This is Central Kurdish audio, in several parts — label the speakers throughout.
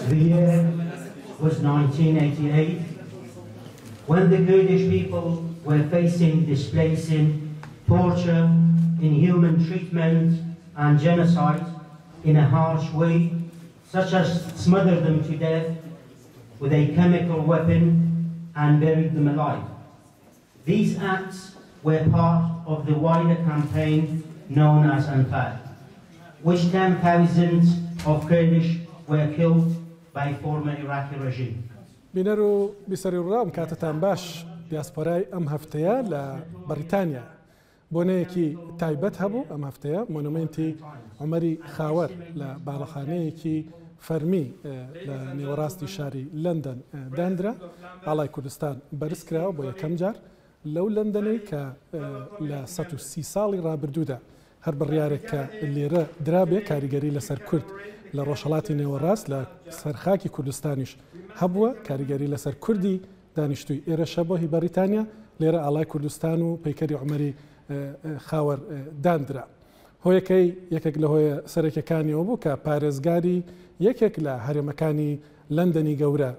Speaker 1: The year was 1988 when the Kurdish people were facing displacing, torture, inhuman treatment and genocide in a harsh way, such as smother them to death with a chemical weapon and buried them alive. These acts were part of the wider campaign known as Anfal, which 10,000 of Kurdish were killed by former Iraqi regime.
Speaker 2: بینەر و بیسەری ڕووداو کاتتان باش. دیاسپۆرای ئەم هەفتەیە لە بەریتانیا بۆنەیەکی تایبەت هەبوو. ئەم هەفتەیە مۆنۆمێنتی عومەری خاوەر لە باڵەخانەیەکی فەرمی لە نێوەڕاستی شاری لەندەن دانرا. ئاڵای کوردستان بەرز کراوە بۆ یەکەم جار لەو لەندەنەی کە لە 130 ساڵی ڕابردوودا هەر بڕیارێک کە لێرە درابێ کاریگەری لەسەر کورد لە ڕۆژهەڵاتی نێوەڕاست لە سەر خاکی کوردستانیش هەبووە، کاریگەری لەسەر کوردی دانیشتووی ئێرەش هەبووە هی بەریتانیا. لێرە ئاڵای کوردستان و پەیکەری عومەری خاوەر داندرا. هۆیەکەی یەکێک لە هۆیە سەرەکیەکانیەوە بوو کە پارێزگاری یەکێک لە هەرێمەکانی لەندەنی گەورە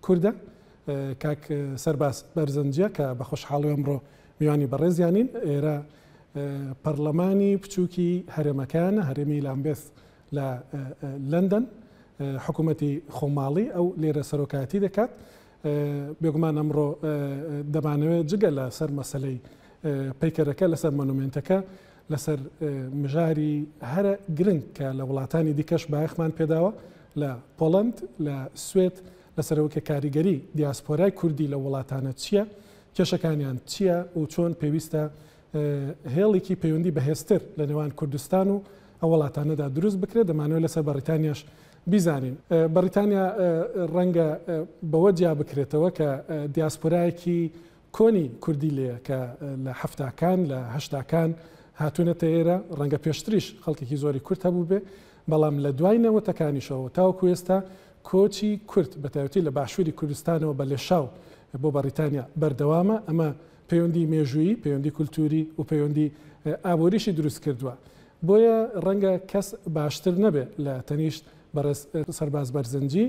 Speaker 2: کوردە، کاک سەرباز بەرزنجیە کە بە خۆشحاڵی ئەمڕۆ میوانی بەڕێزیانین. ئێرە پەرلەمانی بچووکی هەرێمەکانە، هەرێمی لامبێث لە لەندەن، حکوومەتی خۆماڵی ئەو لێرە سەرۆکایەتی دەکات. بێگومان ئەمڕۆ دەمانەوێت جگە لە سەر مەسلەی پەیکەرەکە، لەسەر مۆنومێنتەکە، لەسەر مژاری هەرە گرنگ کە لە وڵاتانی دیکەش بایەخمان پێداوە، لە پۆڵند، لە سوێد، لەسەرەوە کە کاریگەری دیاسپۆرای کوردی لە وڵاتانە چییە، کێشەکانیان چییە و چۆن پێویستە هێڵێکی پەیوەندی بەهێزتر لە نێوان کوردستان و ئەو وڵاتانەدا دروست بکرێت. دەمانەوێت لەسەر بەریتانیاش بیزانین. بەریتانیا ڕەنگە بەوە جیا بکرێتەوە کە دیاسپۆرایەکی کۆنی کوردی لێیە کە لە 70کان لە 80کان هاتوونەتە ئێرە. ڕەنگە پێشتریش خەڵکێکی زۆری کورد هەبوو بێ، بەڵام لە دوای نەوەتەکانیشەوە تاوەکو ئێستا کۆچی کورد بە تایبەتی لە باشووری کوردستانەوە بە لێشاو بۆ بەریتانیا بەردەوامە. ئەمە پەیوەندی مێژوویی، پەیوەندی کولتووری و پەیوەندی ئابووریشی دروست کردووە. بۆیە ڕەنگە کەس باشتر نەبێ لە تەنیشت بەڕێز سەرباز بەرزنجی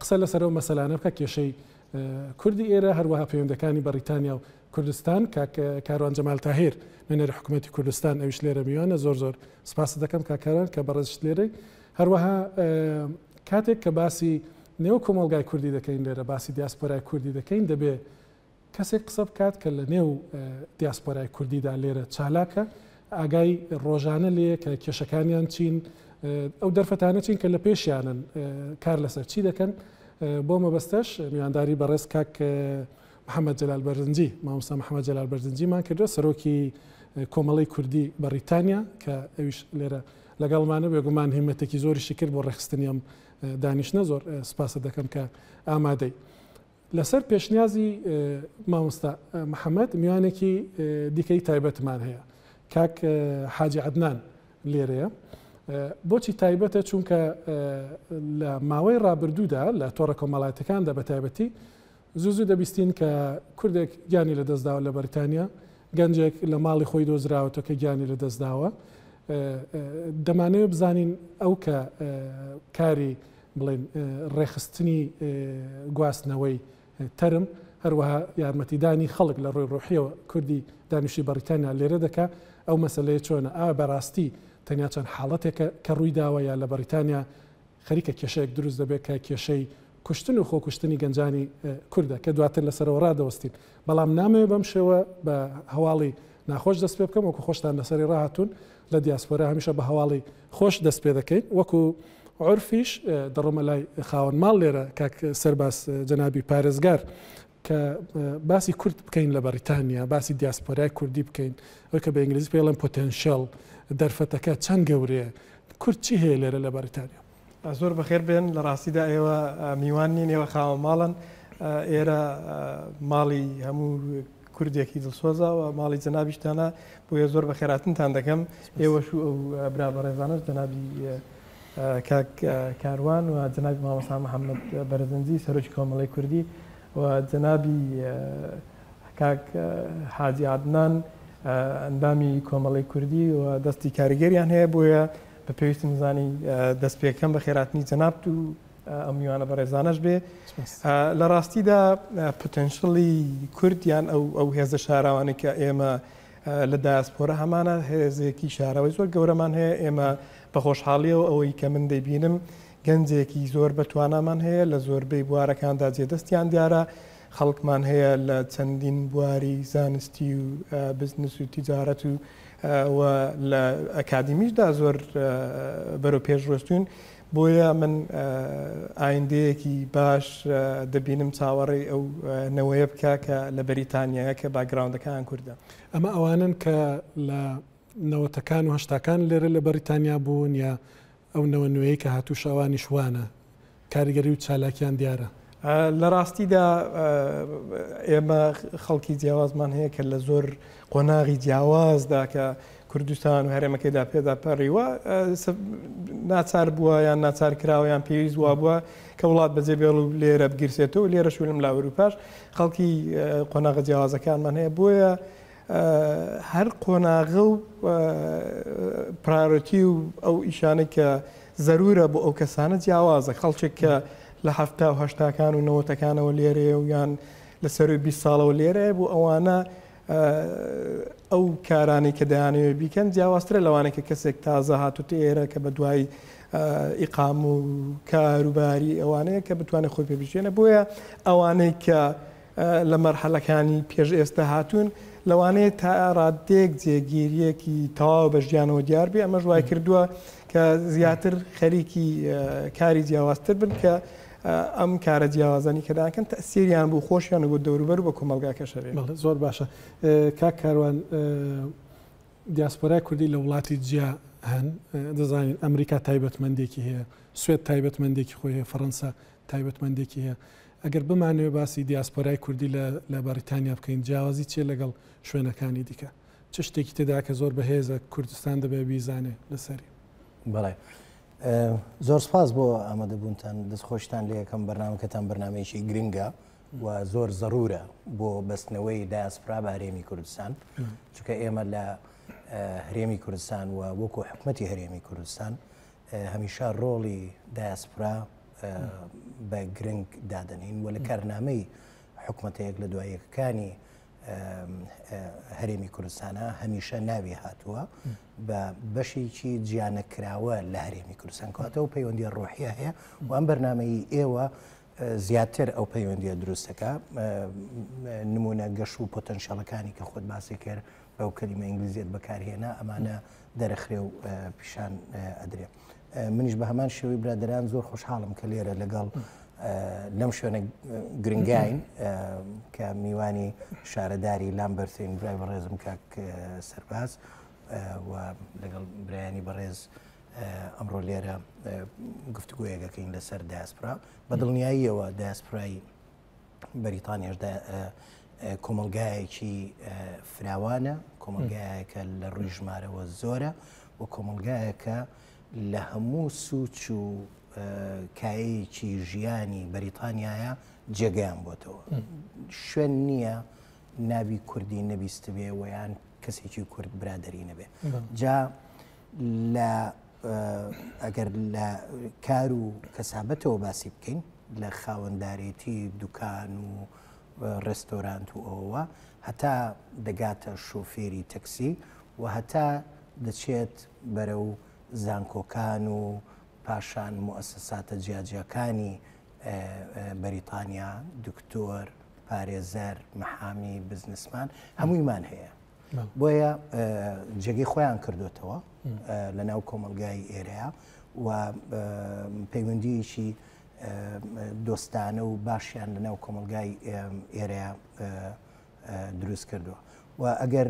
Speaker 2: قسە لەسەر ئەو مەسەلانە بکە، کێشەی کوردی ئێرە، هەروەها پەیوەندەکانی بەریتانیا و کوردستان. کاک کاروان جەمال تاهیر نوێنەری حکوومەتی کوردستان ئەویش لێرە میوانە. زۆر زۆر سپاست دەکەم کاک کاروان کە بەڕێزشت لێرەی. هەروەها کاتێک کە باسی نێو کۆمەڵگای کوردی دەکەین لێرە، باسی دیاسپۆرای کوردی دەکەین، دەبێ کەسێک قسە بکات کە لە نێو دیاسپۆرای کوردیدا لێرە چالاکە، ئاگای ڕۆژانە لێیە کە کێشەکانیان چین، ئەو دەرفەتانە چین کە لە پێشیانن، کار لەسەر چی دەکەن. بۆ مەبەستەش میوانداری بەڕێز کاک محەممەد جەلال بەرزنجی، مامۆستا محەممەد جەلال بەرزنجیمان کردووە، سەرۆکی کۆمەڵەی کوردی بەریتانیا کە ئەویش لێرە لەگەڵمانە. بێگومان هیمەتێکی زۆریشی کرد بۆ ڕێکخستنی ئەم دانیشتنە. زۆر سپاست دەکەم کە ئامادەی. لەسەر پێشنیازی مامۆستا محەممەد میوانێکی دیکەی تایبەتمان هەیە، کاک حاجی عەدنان لێرەیە. بۆچی تایبەتە؟ چونکە لە ماوەی ڕابردوودا لە تۆڕە کۆمەڵایەتەکاندا بە تایبەتی زوو زوو دەبیستین کە کوردێک گیانی لەدەستداوە لە بەریتانیا، گەنجێک لە ماڵی خۆی دۆزراوەتەوە کە گیانی لەدەستداوە. دەمانەوێت بزانین ئەو کە کاری بڵێن ڕێکخستنی گواستنەوەی تەرم، هەروەها یارمەتیدانی خەڵک لە ڕووی ڕۆحیەوە کوردی دانیشتووی بەریتانیا لێرە دەکا، ئەو مەسەلەیە چۆنە؟ ئایا بەڕاستی تەنیا چەند حاڵەتێکە کە ڕووی داوە یا لە بەریتانیا خەریکە کێشەیەک دروست دەبێت کە کێشەی کوشتن و خۆکوشتنی گەنجانی کوردە کە دواتر لەسەرەوە ڕادەوەستین. بەڵام نامەوێت بەم شێوە بە هەواڵی ناخۆش دەست پێ بکەم، وەکو خۆشتان لەسەری ڕاهاتوون لە دیاسپۆرا هەمیشە بە هەواڵی خۆش دەست پێ دەکەین. وەکو عورفیش دەڕۆمە لای خاوەن ماڵ لێرە کاک سەرباز جەنابی پارێزگار کە باسی کورد بکەین لە بەریتانیا، باسی دیاسپۆرای کوردی بکەین، ئەوەی کە بە ئینگلیزی پێڵێن پۆتێنشیەڵ، دەرفەتەکە چەند گەورەیە، کورد چی هەیە لێرە لە بەریتانیا؟
Speaker 3: زۆر بەخێر بێن. لە ڕاستیدا ئێوە میوان نین، ئێوە خاوەن ماڵن. ئێرە ماڵی هەموو کوردێکی دڵسۆزە و ماڵی جەنابیشتانە، بۆیە زۆر بەخێراتنتان دەکەم ئێوەش و ئەو برا بەڕێزانەش، جەنابی کاک کاروان و جەنابی مامۆستا محەممەد بەرزنجی سەرۆکی کۆمەڵەی کوردی و جەنابی کاک حاجی عەدنان ئەندامی کۆمەڵەی کوردی و دەستی کاریگەریان هەیە. بۆیە بە پێویستم زانی دەست پێکەم بە خێراتنی جەنابت و ئەم میوانە بەڕێزانەش بێ. لە ڕاستیدا پتەنشڵی کورد یان ئەو ئەو هێزە شاراوانەی کە ئێمە لە دایاسپۆرا هەمانە هێزێکی شاراوەی زۆر گەورەمان هەیە. ئێمە بە خۆشحاڵیەوە ئەوەی کە من دەیبینم گەنجێکی زۆر بە توانامان هەیە لە زۆربەی بوارەکاندا جێدەستیان دیارە، خەڵکمان هەیە لە چەندین بواری زانستی و بزنس و تیجارەت و و لە ئەکادیمیشدا زۆر بەرەو پێش ڕۆشتوون. بۆیە من ئایندەیەکی باش دەبینم چاوەڕێی ئەو نەوەیە بکە کە لە بەریتانیایە کە باکگراوندەکەیان کوردە.
Speaker 2: ئەمە ئەوانەن کە لە نەوەتەکان و هەشتاکان لێرە لە بەریتانیا بوون یا ئەو نەوە نوێیەی کە هاتووش ئەوانیش وانە کاریگەری و چالاکیان دیارە؟
Speaker 3: لە ڕاستیدا ئێمە خەڵکی جیاوازمان هەیە کە لە زۆر قۆناغی جیاوازدا کە کوردستان و هەرێمەکەیدا پێدا پەڕیوە ناچار بووە یان ناچار کراوە یان پێویست وا بووە کە وڵات بەجێ بێڵ و لێرە بگیرسێتەوە لێرە شولم لە ئەوروپاش خەڵکی قۆناغە جیاوازەکانمان هەیە بۆیە هەر قۆناغە و پرایۆریتی و ئەو ئیشانەی کە زەرورە بۆ ئەو کەسانە جیاوازە خەڵکێک کە لە هەفتا و هەشتاکان و نەوەتەکانەوە لێرەیە و یان لە سەروی 20 ساڵەوە لێرەیە بۆ ئەوانە ئەو کارانەی کە دەیانەوێت بیکەن جیاوازترە لەوانەیە کە کەسێک تازە هاتوتە ئێرە کە بە دوای ئیقام و کاروباری ئەوانەیە کە بتوانێت خۆی پێ بژێنە بۆیە ئەوانەی کە لە مەرحەلەکانی پێش ئێستا هاتوون لەوانەیە تا ڕاددەیەک جێگیرییەکی تەواو بە ژیانەوە دیار بێ ئەمەش وای کردووە کە زیاتر خەریکی کاری جیاوازتر بن کە ئەم کارە جیاوازانی کە داکەن تەسیریان بۆ خۆشیان و بۆ دەوروبەر و بە کۆمەڵگاکەش هەبێ.
Speaker 2: بەڵێ زۆر باشە کاک کاروان دیاسپۆرای کوردی لە وڵاتی جیا هەن دەزانین ئەمریکا تایبەتمەندێکی هەیە سوێد تایبەتمەندێکی خۆی هەیە فەڕەنسا تایبەتمەندێکی هەیە ئەگەر بمانەوێ باسی دیاسپۆرای کوردی لە بەڕیتانیا بکەین جیاوازی چیە لەگەڵ شوێنەکانی دیکە؟ چ شتێکی تێدا کە زۆر بەهێزە کوردستان دەبێ بیزانێ لەسەری؟
Speaker 4: بەڵێ زۆر سپاس بۆ ئامادەبوونتان دەستخۆشتان لێ یەکەم بەرنامەکەتان بەرنمەیەکی گرنگە و زۆر زەرورە بۆ بەستنەوەی دایاسپرا بە هەرێمی کوردستان چونکە ئێمە لە هەرێمی کوردستان و وەکو حکومەتی هەرێمی کوردستان هەمیشە ڕۆڵی دایاسپرا بە گرنگ دادەنین و لە کارنامەی حکومەتە یەک لە دوای یەکەکانی هەرێمی کوردستانە هەمیشە ناوی هاتووە بە بەشێکی جیانەکراوە لە هەرێمی کوردستان کاتەوە پەیوەندی ڕۆحیە هەیە و ئەم بەرنمەی ئێوە زیاتر ئەو پەیوەندیە دروستەکە نمونە گەش و پۆتەنشەڵەکانی کە خۆت باسی کرد بەو کەلیمە ئینگلیزیەت بەکارهێنا ئەمانە دەرەخرێ و پیشان ئەدرێ. منیش بە هەمان شێوەی برادەران زۆر خۆشحاڵم کە لێرە لەگەڵ لەم شوێنە گرنگین کە میوانی شارەداری لامبەرتین برای بەڕێزم کاک سەرباز و لەگەڵ برایانی بەڕێز ئەمڕۆ لێرە گفتوگۆیەکەکەین لەسەر داسپرا بە دڵنیاییەوە داسپرای بەریتانیاش کۆمەڵگایەکی فراوانە، کۆمەڵگایەکە لە ڕووی ژمارەوە زۆرە و کۆمەڵگایەکە لە هەموو سوچ و کایەیەکی ژیانی بەریتانیایە جێگەیان بۆتەوە. شوێن نییە ناوی کوردی نەبیستبێ و یان کەسێکی کورد برادری نەبێ. جا لە ئەگەر لە کار و کەسابەتەوە باسی بکەین لە خاوەندارێتی دوکان و ڕێستۆرانت و ئەوەوە هەتا دەگاتە شۆفێری تەکسی و هەتا دەچێت بەرەو زانکۆکان و پاشان موئەسەساتە جیاجیاکانی بەریتانیا دکتۆر پارێزەر محامی بزنسمان هەموویمان هەیە بۆیە جێگەی خۆیان کردوتەوە لە ناو کۆمەلگای ئێرەیە و پەیوەندیەکی دۆستانە و باشیان لە ناو کۆمەلگای ئێرەیە دروست کردووە و ئەگەر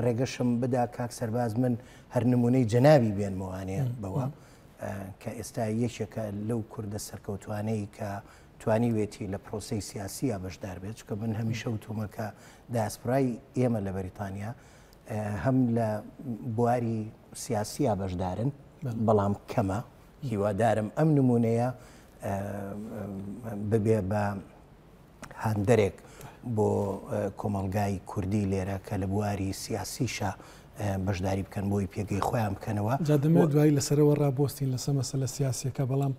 Speaker 4: ڕێگەشم بدا کاک سەرباز من هەر نمونەی جەنابی بێنمەوانێ بەوە کە ئێستا یەکێکە لەو کوردە سەرکەوتوانەی کە توانیوێتی لە پرۆسەی سیاسییا بەشدار بێت، چونکە من هەمیشە وتومە کە دایاسپرای ئێمە لە بەریتانیا هەم لە بواری سیاسییا بەشدارن بەڵام کەمە، هیوادارم ئەم نمونەیە ببێ بە هاندەرێک بۆ کۆمەڵگای کوردی لێرە کە لە بواری سیاسیشا بەشداری بکەن بۆی پێگەی خۆیان بکەنەوە.
Speaker 2: جا دەمەوێت دوایی لەسەرەوە ڕابوەستین لەسەر مەسەلە سیاسیەکە، بەڵام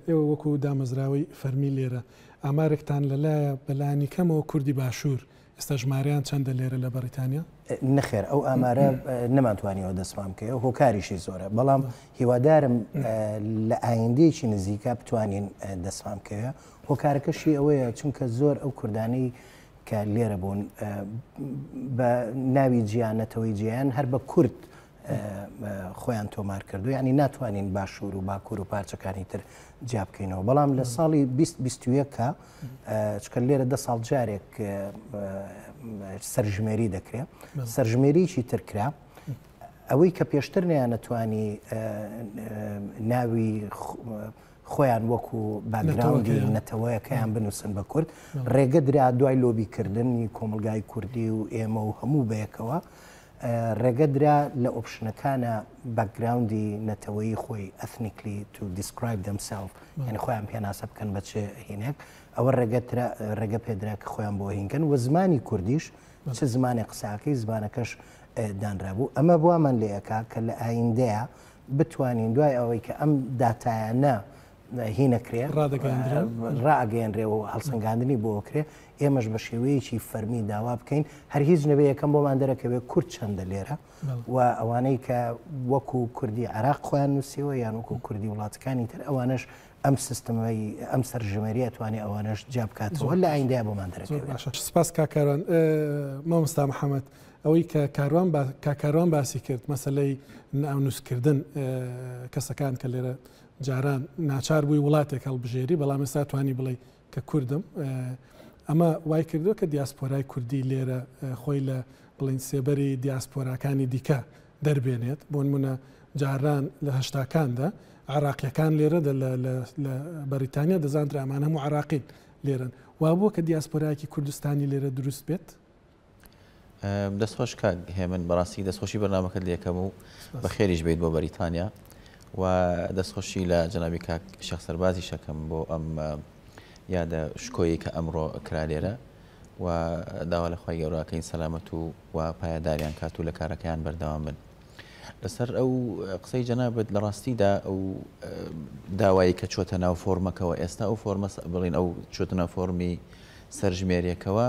Speaker 2: ئێوە وەکو دامەزراوەی فەرمی لێرە ئامارێکتان لەلایە بەلانی کەمەوە کوردی باشوور ئێستا ژمارەیان چەندە لێرە لە بەڕیتانیا؟
Speaker 4: نەخێر ئەو ئامارە نەمانتوانیوە دەستمان بکەوێت، هۆکاریشی زۆرە، بەڵام هیوادارم لە ئایندەیەکی نزیکا بتوانین دەستمان بکەوێت. هۆکارەکەشی ئەوەیە چونکە زۆر ئەو کوردانەی کە لێرە بوون بە ناوی جیا نەتەوەی جیان هەر بە کورد خۆیان تۆمار کردو یعنی ناتوانین باشوور و باکوور و پارچەکانی تر جیا بکەینەوە بەڵام لە ساڵی 2021 کە چکە لێرە دە ساڵ جارێک سەرژمێری دەکرێت سەرژمێریی تر کرا ئەوەی کە پێشتر نیانەتوانی ناوی خۆیان وەکو باکگراوندی نەتەوەیەکەیان بنووسن بە کورد، ڕێگە درا دوای لۆبیکردنی کۆمەڵگای کوردی و ئێمە و هەموو بەیەکەوە ڕێگە درا لە option ەکانە background ی نەتەوەیی خۆی ethnically to describe themselves یعنی خۆیان پێناسە بکەن بە چ هینێک ئەوە ڕێگە پێدرا کە خۆیان بۆ هینکەن و زمانی کوردیش چ زمانێک قساکەی زمانەکەش دانرابوو ئەمە بوامان لێ ئەکا کە لە ئایندەیە بتوانین دوای ئەوەی کە ئەم داتایانە هینەکرێ ڕائەگەیەنرێ و هەڵسەنگاندنی بۆ ئەکرێ ئێمەش بە شێوەیەکی فەرمی داوا بکەین هەر هیچ نەبێ یەکەم بۆمان دەرەکەوێت کورد چەندە لێرە و ئەوانەی کە وەکو کوردی عراق خۆیان نووسیوە یان وەکو کوردی وڵاتەکانی تر ئەوانەش ئەم سیستمەی ئەم سەرژمێریە توانێ ئەوانەش جیا بکاتەوە لە ئایندەیە بۆمان دەرەکەوێت.
Speaker 2: باشە سپاس کاک کاروان. مامۆستا محەمەد ئەوەی کە کاروان کاک کاروان باسی کرد مەسەلەی ناونووسکردن کەسەکان کە لێرە جاران ناچار بووی وڵاتێک هەڵبژێری بەڵام ئێستا توانی بڵێ کە کوردم ئەمە وای کردووە کە دیاسپۆرای کوردی لێرە خۆی لە بڵین سێبەری دیاسپۆراکانی دیکە دەربێنێت بۆنمونە جاران لە هەشتاکاندا عراقیەکان لێرە لە بەریتانیا دەزانرا ئەمان هەموو عراقین لێرن وابووە کە دیاسپۆرایەکی کوردستانی لێرە دروست بێت؟
Speaker 5: دەستخۆش کاک هێمن بەڕاستی دەستخۆشی بەرنامەکەت لێکەم و بەخێریش بیت بۆ بەریتانیا و دەستخۆشی لە جەنابی کاک شێخ سەربازی شەکەم بۆ ئەم یادە شکۆیی کە ئەمڕۆ کرا لێرە و داوا لە خوای گەورە ئەکەین سەلامەت و و پایەداریان کات و لە کارەکەیان بەردەوام بن. لەسەر ئەو قسەی جەنابت لە ڕاستیدا ئەو داوایی کە چۆتە ناو فۆرمەکەوە ئێستا ئەو فۆرمە بڵین ئەو چۆتە ناو فۆرمی سەرژمێریەکەوە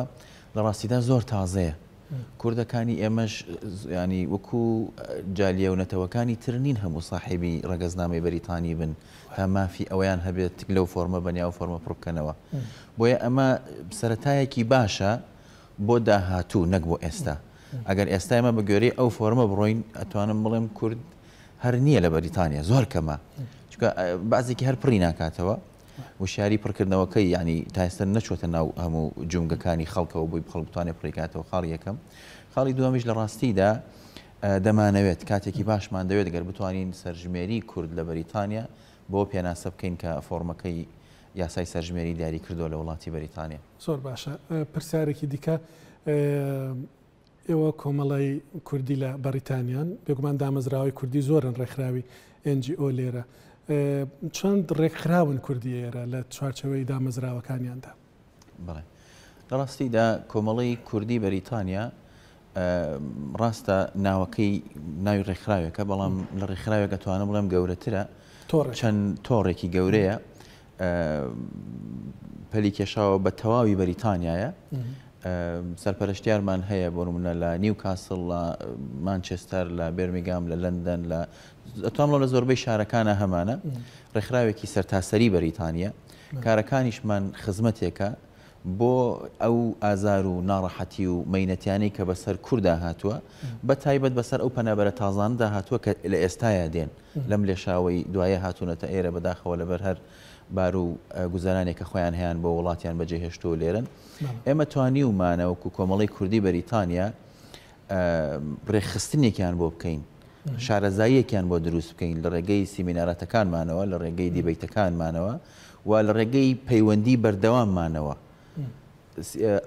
Speaker 5: لە ڕاستیدا زۆر تازەیە کوردەکانی ئێمەش ینی وەکو جالیە و نەتەوەکانی تر نین هەموو ساحێبی ڕەگەزنامەی بەریتانی بن تا مافی ئەوەیان هەبێت لەو فۆرمە بن یا ئەو فۆرمە پڕ بکەنەوە. بۆیە ئەمە سەرەتایەکی باشە بۆ داهاتوو نەک بۆ ئێستا. ئەگەر ئێستا ئێمە بە گوێرەی ئەو فۆرمە بڕۆین ئەتوانم بڵێم کورد هەر نییە لە بەریتانیا زۆر کەمە چونکە بەعزێکی هەر پڕی ناکاتەوە وشیاری پڕکردنەوەکەی یعنی تا ئێستا نەچووەتە ناو هەموو جومگەکانی خەڵکەوە بۆی خەڵک بتوانێت پڕیکاتەوە خاڵی یەکەم خاڵی دووەمیش لە ڕاستیدا دەمانەوێت کاتێکی باشمان دەوێت گەر بتوانین سەرژمێری کورد لە بەریتانیا بۆ پێناسە بکەین کە فۆرمەکەی یاسای سەرژمێری دیاری کردووە لە وڵاتی بەریتانیا.
Speaker 2: زۆر باشە پرسیارێکی دیکە ئێوە کۆمەڵی کوردی لە بەریتانیان بێگومان دامەزراوەی کوردی زۆرن ڕێکخراوی NGO لێرە چەند ڕێکخراون کوردی ئێرە لە چوارچەوەی دامەزراوەکانیاندا؟
Speaker 5: بەڵێ لە ڕاستیدا کۆمەڵەی کوردی بەریتانیا ڕاستە ناوەکەی ناوی ڕێکخراوێکە بەڵام لە ڕێکخراوێک ئەتوانم بڵێم گەورەترە چەند تۆڕێکی گەورەیە پەلی کێشاوە بە تەواوی بەریتانیایە سەرپەرشتیارمان هەیە بۆ نمونە لە نیوکاسڵ لە مانچستەر لە بێرمیگام لە لەندەن لە ئەتوانم لە زۆربەی شارەکانە هەمانە ڕێکخراوێکی سەرتاسەری بەریتانیە کارەکانیشمان خزمەتێکە بۆ ئەو ئازار و ناڕەحەتی و مەینەتیانەی کە بەسەر کوردا هاتووە، بە تایبەت بەسەر ئەو پەنابەرە تازانەدا هاتووە کە لە ئێستایا دێن، لەم لێشاوەی دوایە هاتوونەتە ئێرە، بەداخەوە لەبەر هەر بار و گوزەرانێک کە خۆیان هەیان بۆ وڵاتیان بەجێ هێشتووە و لێرەن. ئێمە توانیومانە وەکوو کۆمەڵەی کوردی بەریتانیا ڕێکخستنێکیان بۆ بکەین، شارەزاییەکیان بۆ دروست بکەین لە ڕێگەی سیمیناراتەکانمانەوە، لە ڕێگەی دیبەیتەکانمانەوە و لە ڕێگەی پەیوەندی بەردەواممانەوە.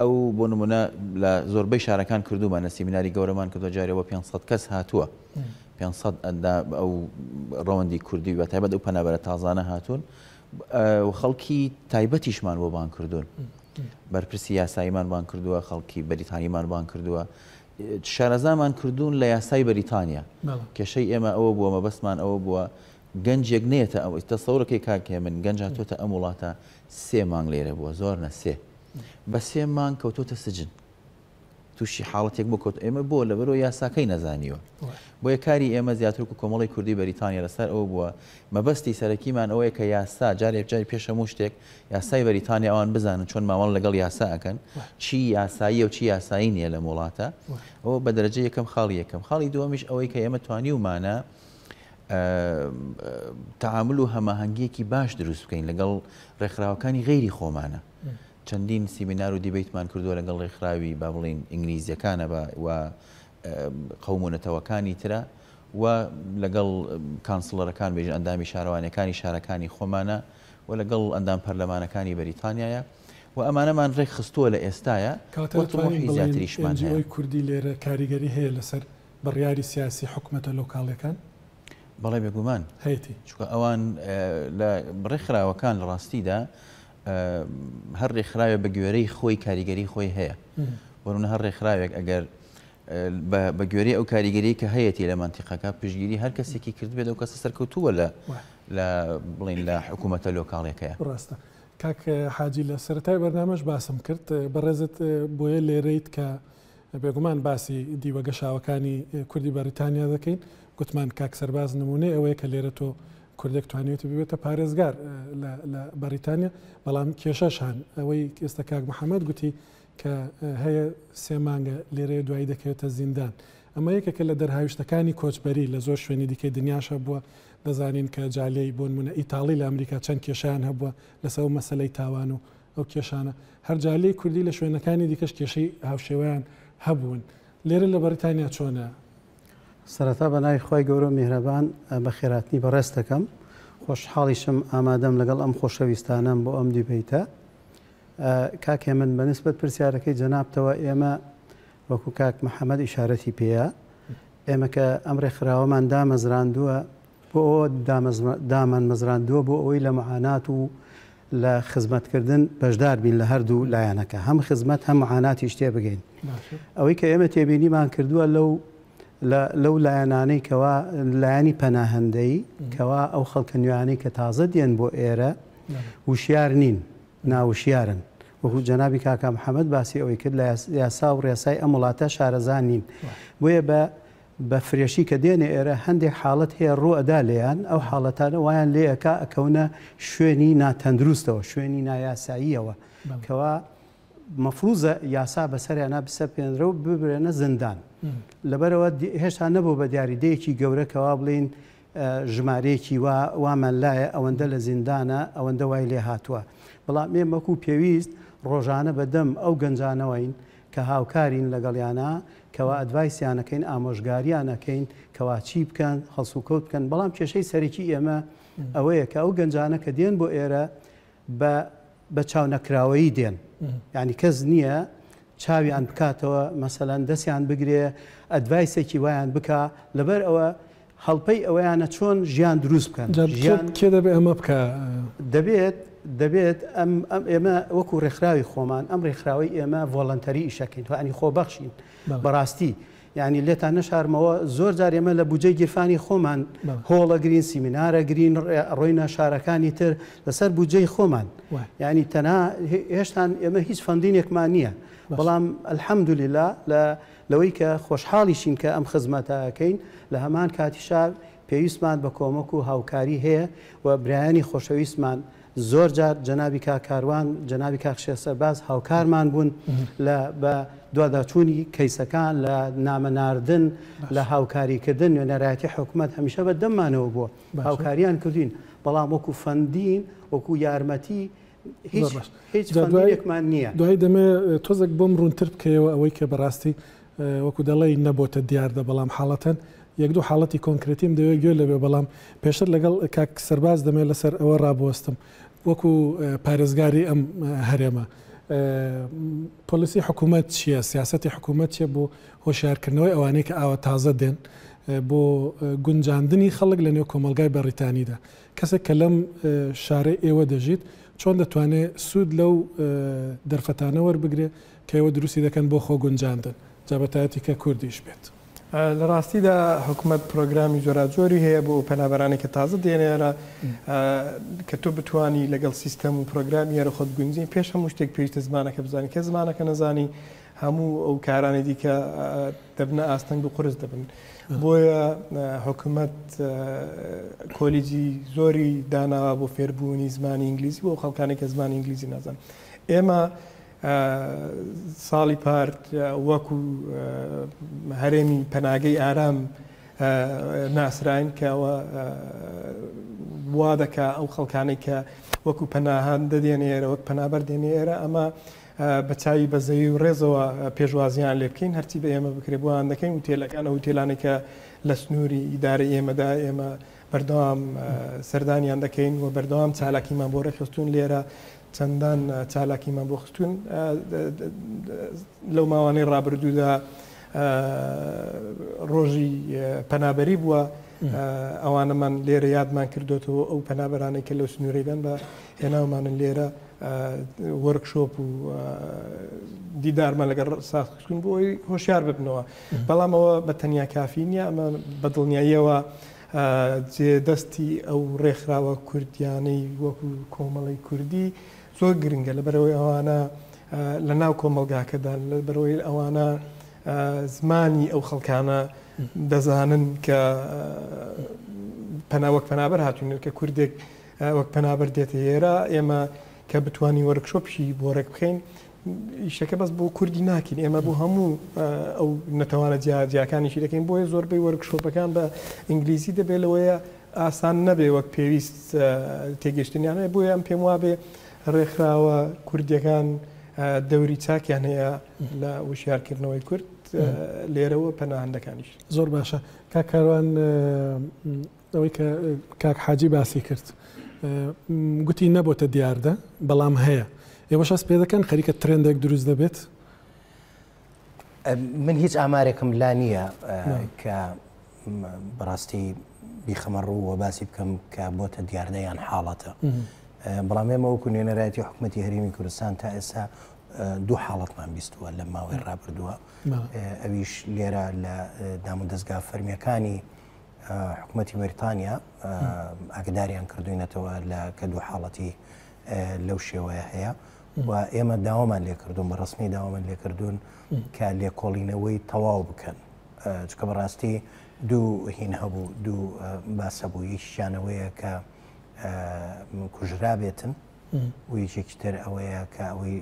Speaker 5: ئەو بۆ نمونە لە زۆربەی شارەکان کردوومانە سیمیناری گەورەمان کردووە جارێ بۆ 500 کەس هاتووە 500 ئەندا ئەو ڕەوەندی کوردی بە تایبەت ئەو پەنابەرە تازانە هاتوون و خەڵکی تایبەتیشمان بۆ بان کردوون بەرپرسی یاساییمان بان کردووە خەڵکی بەریتانیمان بان کردووە. شارەزامان کردوون لە یاسای بەریتانیا. کێشەی ئێمە ئەوە بووە، مەبەستمان ئەوە بووە گەنجێک نەیەتە ئەم، تەسەورەکەی کاک هێمن، گەنج هاتۆتە ئەم وڵاتە سێ مانگ لێرە بووە، زۆر نە سێ، بە سێ مانگ کەوتۆتە سجن. تووشی حاڵەتێک بۆ کەوت ئێمە بۆ لەبەرەوە یاساکەی نەزانیوە بۆیە کاری ئێمە زیاتر و کۆمەڵی کوردی بەریتانیا لەسەر ئەوە بووە مەبەستی سەرەکیمان ئەوەیە کە یاسا جارێک جاری پێش هەموو شتێک یاسای بەریتانیا ئەوان بزانن چۆن مامەڵە لەگەڵ یاسا ئەکەن چی یاساییە و چی یاسایی نییە لەم وڵاتە ئەوە بە دەرەجە یەکەم خاڵی یەکەم خاڵی دووەمیش ئەوەی کە ئێمە توانیومانە تعامل و هەماهەنگیەکی باش دروست بکەین لەگەڵ ڕێکخراوەکانی غەیری خۆمانە چەندین سیمینار و دیبەیتمان کردووە لەگەڵ ڕێکخراوی با بڵێین ئینگلیزیەکانە بە و قەوم و نەتەوەکانی ترە و لەگەڵ councillor ەکان بێژین ئەندامی شارەوانیەکانی شارەکانی خۆمانە و لەگەڵ ئەندام پەرلەمانەکانی بەریتانیایە و ئەمانەمان ڕێک خستووە لە ئێستایا
Speaker 2: کەواتە
Speaker 5: و
Speaker 2: دەتوانین
Speaker 5: تموحی
Speaker 2: بڵێین
Speaker 5: زیاتریشمان هەیە.
Speaker 2: NGO ی کوردی لێرە کاریگەری هەیە لەسەر بڕیاری سیاسی حکومەتە لۆکاڵیەکان؟
Speaker 5: بەڵێ بێگومان.
Speaker 2: هەیەتی.
Speaker 5: چونکە ئەوان لە ڕێکخراوەکان لە ڕاستیدا هەر ڕێکخراوێک بە گوێرەی خۆی کاریگەری خۆی هەیە. بۆ نمونە هەر ڕێکخراوێک ئەگەر بە گوێرەی ئەو کاریگەری کە هەیەتی لە مەنتیقەکە پشتگیری هەر کەسێکی کردبێت ئەو کەسە سەرکەوتووە لە لە بڵین لە حکوومەتە لۆکاڵیەکەیە.
Speaker 2: ڕاستە کاک حاجی لە سەرەتای بەرنامەش باسم کرد بەڕێزت بۆیە لێرەیت کە بێگومان باسی دیوە گەشاوەکانی کوردی بەریتانیا دەکەین گوتمان کاک سەرباز نمونەی ئەوەیە کە لێرە تۆ کوردێک توانیوێتی ببێتە پارێزگار لە بەریتانیا بەڵام کێشەش هەن ئەوەی ئێستا کاک محەممەد گوتی کە هەیە سێ مانگە لێرەیە دوایی دەکەوێتە زیندان. ئەمە یەکێکە لە دەرهاویشتەکانی کۆچبەری لە زۆر شوێنی دیکەی دنیاش هەبووە، دەزانین کە جالیەی بۆ نموونە ئیتاڵی لە ئەمریکا چەند کێشەیان هەبووە لەسەر ئەو مەسەلەی تاوان و ئەو کێشانە. هەر جالیەی کوردی لە شوێنەکانی دیکەش کێشەی هاوشێوەیان هەبوون. لێرە لە بەڕیتانیا چۆنە؟
Speaker 6: سەرەتا بە ناوی خوای گەورە و میهرەبان بەخێرهاتنی بەڕێزت دەکەم. خۆشحاڵیشم ئامادەم لەگەڵ ئەم خۆشەویستانەم بۆ ئەم دیبەیتە. کاک هێمن بە نسبەت پرسیارەکەی جەنابتەوە ئێمە وەکو کاک محەممەد ئیشارەتی پێیە ئێمە کە ئەم ڕێکخراوەمان دامەزراندووە بۆ ئەوە دامانمەزراندووە بۆ ئەوەی لە معانات و لە خزمەتکردن بەشدار بین لە هەردوو لایەنەکە هەم خزمەت هەم معاناتیش تێ بگەین ئەوەی کە ئێمە تێبینیمان کردووە لەو لەو لایەنانەی کەوا لایەنی پەناهەندەی کەوا ئەو خەڵکە نوێیانەی کە تازە دێن بۆ ئێرە وشیار نین ناوشیارن وەکو جەنابی کاکە محەمەد باسی ئەوەی کرد لە یاسا و ڕێسای ئەم وڵاتە شارەزا نین بۆیە بە بە فرێشی کە دێنە ئێرە هەندێک حاڵەت هەیە ڕوو ئەدا لێیان ئەو حاڵەتانە وایان لێ ئەکا ئەکەونە شوێنی ناتەندروستەوە شوێنی نایاساییەوە کەوا مەفروزە یاسا بەسەریانا بسەپێنرە و ببرێنە زیندان لەبەرەوە هێشتا نەبوو بە دیاریدەیەکی گەورە کەوا بڵین ژمارەیەکی وا وامان لایە ئەوەندە لە زیندانە ئەوەندە وای لێ هاتووە بەڵام ئێمە وەکو پێویست ڕۆژانە بە دەم ئەو گەنجانەوەین کە هاوکارین لەگەڵیانا کەوا advice یان ئەکەین ئامۆژگاریان ئەکەین کەوا چی بکەن هەڵسوکەوت بکەن بەڵام کێشەی سەرەکی ئێمە ئەوەیە کە ئەو گەنجانە کە دێن بۆ ئێرە بە بە چاونەکراوەیی دێن یانی کەس نییە چاویان بکاتەوە مەسەلەن دەستیان بگرێ advice ێکی وایان بکا لەبەر ئەوە هەڵپەی ئەوەیانە چۆن ژیان دروست بکەن
Speaker 2: ژیان کێ دەبێ ئەمە بکا؟
Speaker 6: دەبێت دەبێت ئەم ئەم ئێمە وەکو ڕێکخراوی خۆمان ئەم ڕێکخراوەی ئێمە voluntary ئیشەکەین یانی خۆبەخشین بەڕاستی یانی لێتان نەشارمەوە زۆر جار ئێمە لە بودجەی گیرفانی خۆمان هۆڵ ئەگرین سیمینار ئەگرین ڕۆینە شارەکانی تر لەسەر بودجەی خۆمان یانی تەنها هێشتان ئێمە هیچ funding ێکمان نییە بەڵام الحمدللە لە لەوەی کە خۆشحاڵیشین کە ئەم خزمەتە ئەکەین لە هەمان کاتیشا پێویستمان بە کۆمەک و هاوکاری هەیە و برایانی خۆشەویستمان زۆر جار جەنابی کاک کاروان، جەنابی کاک شێخ سەرباز هاوکارمان بوون لە بە دواداچوونی کەیسەکان، لە نامە ناردن، لە هاوکاریکردن، نوێنەرایەتی حکومەت هەمیشە بە دەممانەوە بووە، هاوکاریان کردوین، بەڵام وەکو funding، وەکو یارمەتی هیچ هیچ funding ێکمان نییە.
Speaker 2: دوای دەمێ تۆزێک بۆم ڕوونتر بکەیەوە ئەوەی کە بەڕاستی وەکو دەڵێی نەبۆتە دیاردە بەڵام حاڵەتەن یەک دوو حاڵەتی کۆنکرێتیم دەوێت گوێ لێبێ بەڵام پێشتر لەگەڵ کاک سەرباز دەمەوێت لەسەر ئەوە ڕابوەستم وەکو پارێزگاری ئەم هەرێمە پۆلیسی حکوومەت چییە سیاسەتی حکوومەت چییە بۆ هۆشیارکردنەوەی ئەوانەی کە ئاوا تازە دێن بۆ گونجاندنی خەڵک لە نێو کۆمەڵگای بەڕیتانیدا کەسێک کە لەم شارەی ئێوە دەژیت چۆن دەتوانێت سوود لەو دەرفەتانە وەربگرێت کە ئێوە دروستی دەکەن بۆ خۆ گونجاندن؟ جا بە تایبەتی کە کوردیش بێت.
Speaker 3: لە ڕاستیدا حکومەت پرۆگرامی جۆراجۆری هەیە بۆ ئەو پەنابەرانەی کە تازە دێنە ئێرە کە تۆ بتوانی لەگەڵ سیستەم و پرۆگرامی ئێرە خۆت بگونجێنی پێش هەموو شتێک پێویستە زمانەکە بزانی کە زمانەکە نەزانی هەموو ئەو کارانەی دیکە دەبنە ئاستەنگ و قورس دەبن بۆیە حکومەت کۆلیجی زۆری داناوە بۆ فێربوونی زمانی ئینگلیزی بۆ خەڵکانی کە زمانی ئینگلیزی نازان ئێمە ساڵی پار وەکو هەرێمی پەناگەی ئارام ناسراین کە ئەوە وا دەکا ئەو خەڵکانەی کە وەکو پەناهان دەدێنە ئێرە وەک پەنابەر دێنە ئێرە ئەمە بە چاوی بەزەیی و ڕێزەوە پێشوازیان لێ بکەین هەرچی بە ئێمە بکرێ بۆیان دەکەین وتێلەکان ئەو وتێلانەی کە لە سنووری ئیدارەی ئێمەدا ئێمە بەردەوام سەردانیان دەکەین و بەردەوام چالاکیمان بۆ ڕێکخستوون لێرە چەندان چالاکیمان بۆ خستوون لەو ماوانەی ڕابردوودا ڕۆژی پەنابەری بووە ئەوانەمان لێرە یادمان کردوێتەوە ئەو پەنابەرانەی کە لەو سنوورەیدان بە هێناومانن لێرە وەرکشۆپ و دیدارمان لەگەڵ ساختون بۆ ئەوەی هۆشیار ببنەوە بەڵام ئەوە بە تەنیا کافی نییە ئەمە بە دڵنیاییەوە جێ دەستی ئەو ڕێکخراوە کوردیانەی وەکو کۆمەڵی کوردی زۆر گرنگە لەبەرەوەی ئەوانە لە ناو کۆمەڵگاکەدان لەبەرەوەی ئەوانە زمانی ئەو خەڵکانە دەزانن کە پەنا وەک پەنابەر هاتوون کە کوردێک وەک پەنابەر دێتە ئێرە ئێمە کە بتوانین وەرکشۆپی بۆ ڕێک بخەین ئیشەکە بەس بۆ کوردی ناکەین ئێمە بۆ هەموو ئەو نەتەوانە جیاجیاکانیشی دەکەین بۆیە زۆربەی وەرکشۆپەکان بە ئینگلیزی دەبێت لەوەیە ئاسان نەبێ وەک پێویست تێگەشتنیان هەیە بۆیە ئەم پێم وابێ ڕێکخراوە کوردیەکان دەوری چاکیان هەیە لە وشیارکردنەوەی کورد لێرەوە پەناهەندەکانیش.
Speaker 2: زۆر باشە کاک کاروان ئەوەی کە کاک حاجی باسی کرد گوتی نەبۆتە دیاردە بەڵام هەیە ئێوەش هەست پێ دەکەن خەریکە ترێندێک دروست دەبێت؟
Speaker 4: من هیچ ئامارێکم لا نییە کە بەڕاستی بیخەمە ڕوو و باسی بکەم کە بۆتە دیاردە یان حاڵەتە بەڵام ئێمە وەکو نوێنەرایەتی حکوومەتی هەرێمی کوردستان تا ئێستا دوو حاڵەتمان بیستووە لە ماوەی ڕابردووە ئەویش لێرە لە دامودەزگا فەرمیەکانی حکوومەتی بەریتانیا ئاگداریان کردوینەتەوە لە کە دوو حاڵەتی لەو شێوەیە هەیە و ئێمە داوامان لێکردوون بە ڕسمی داوامان لێکردوون کە لێکۆڵینەوەی تەواو بکەن چکە بەڕاستی دوو هین هەبوو دوو باسە بوو یەکیانەوەیە کە کوژرابێتن و یەکێکی تر ئەوەیە کە ئەوەی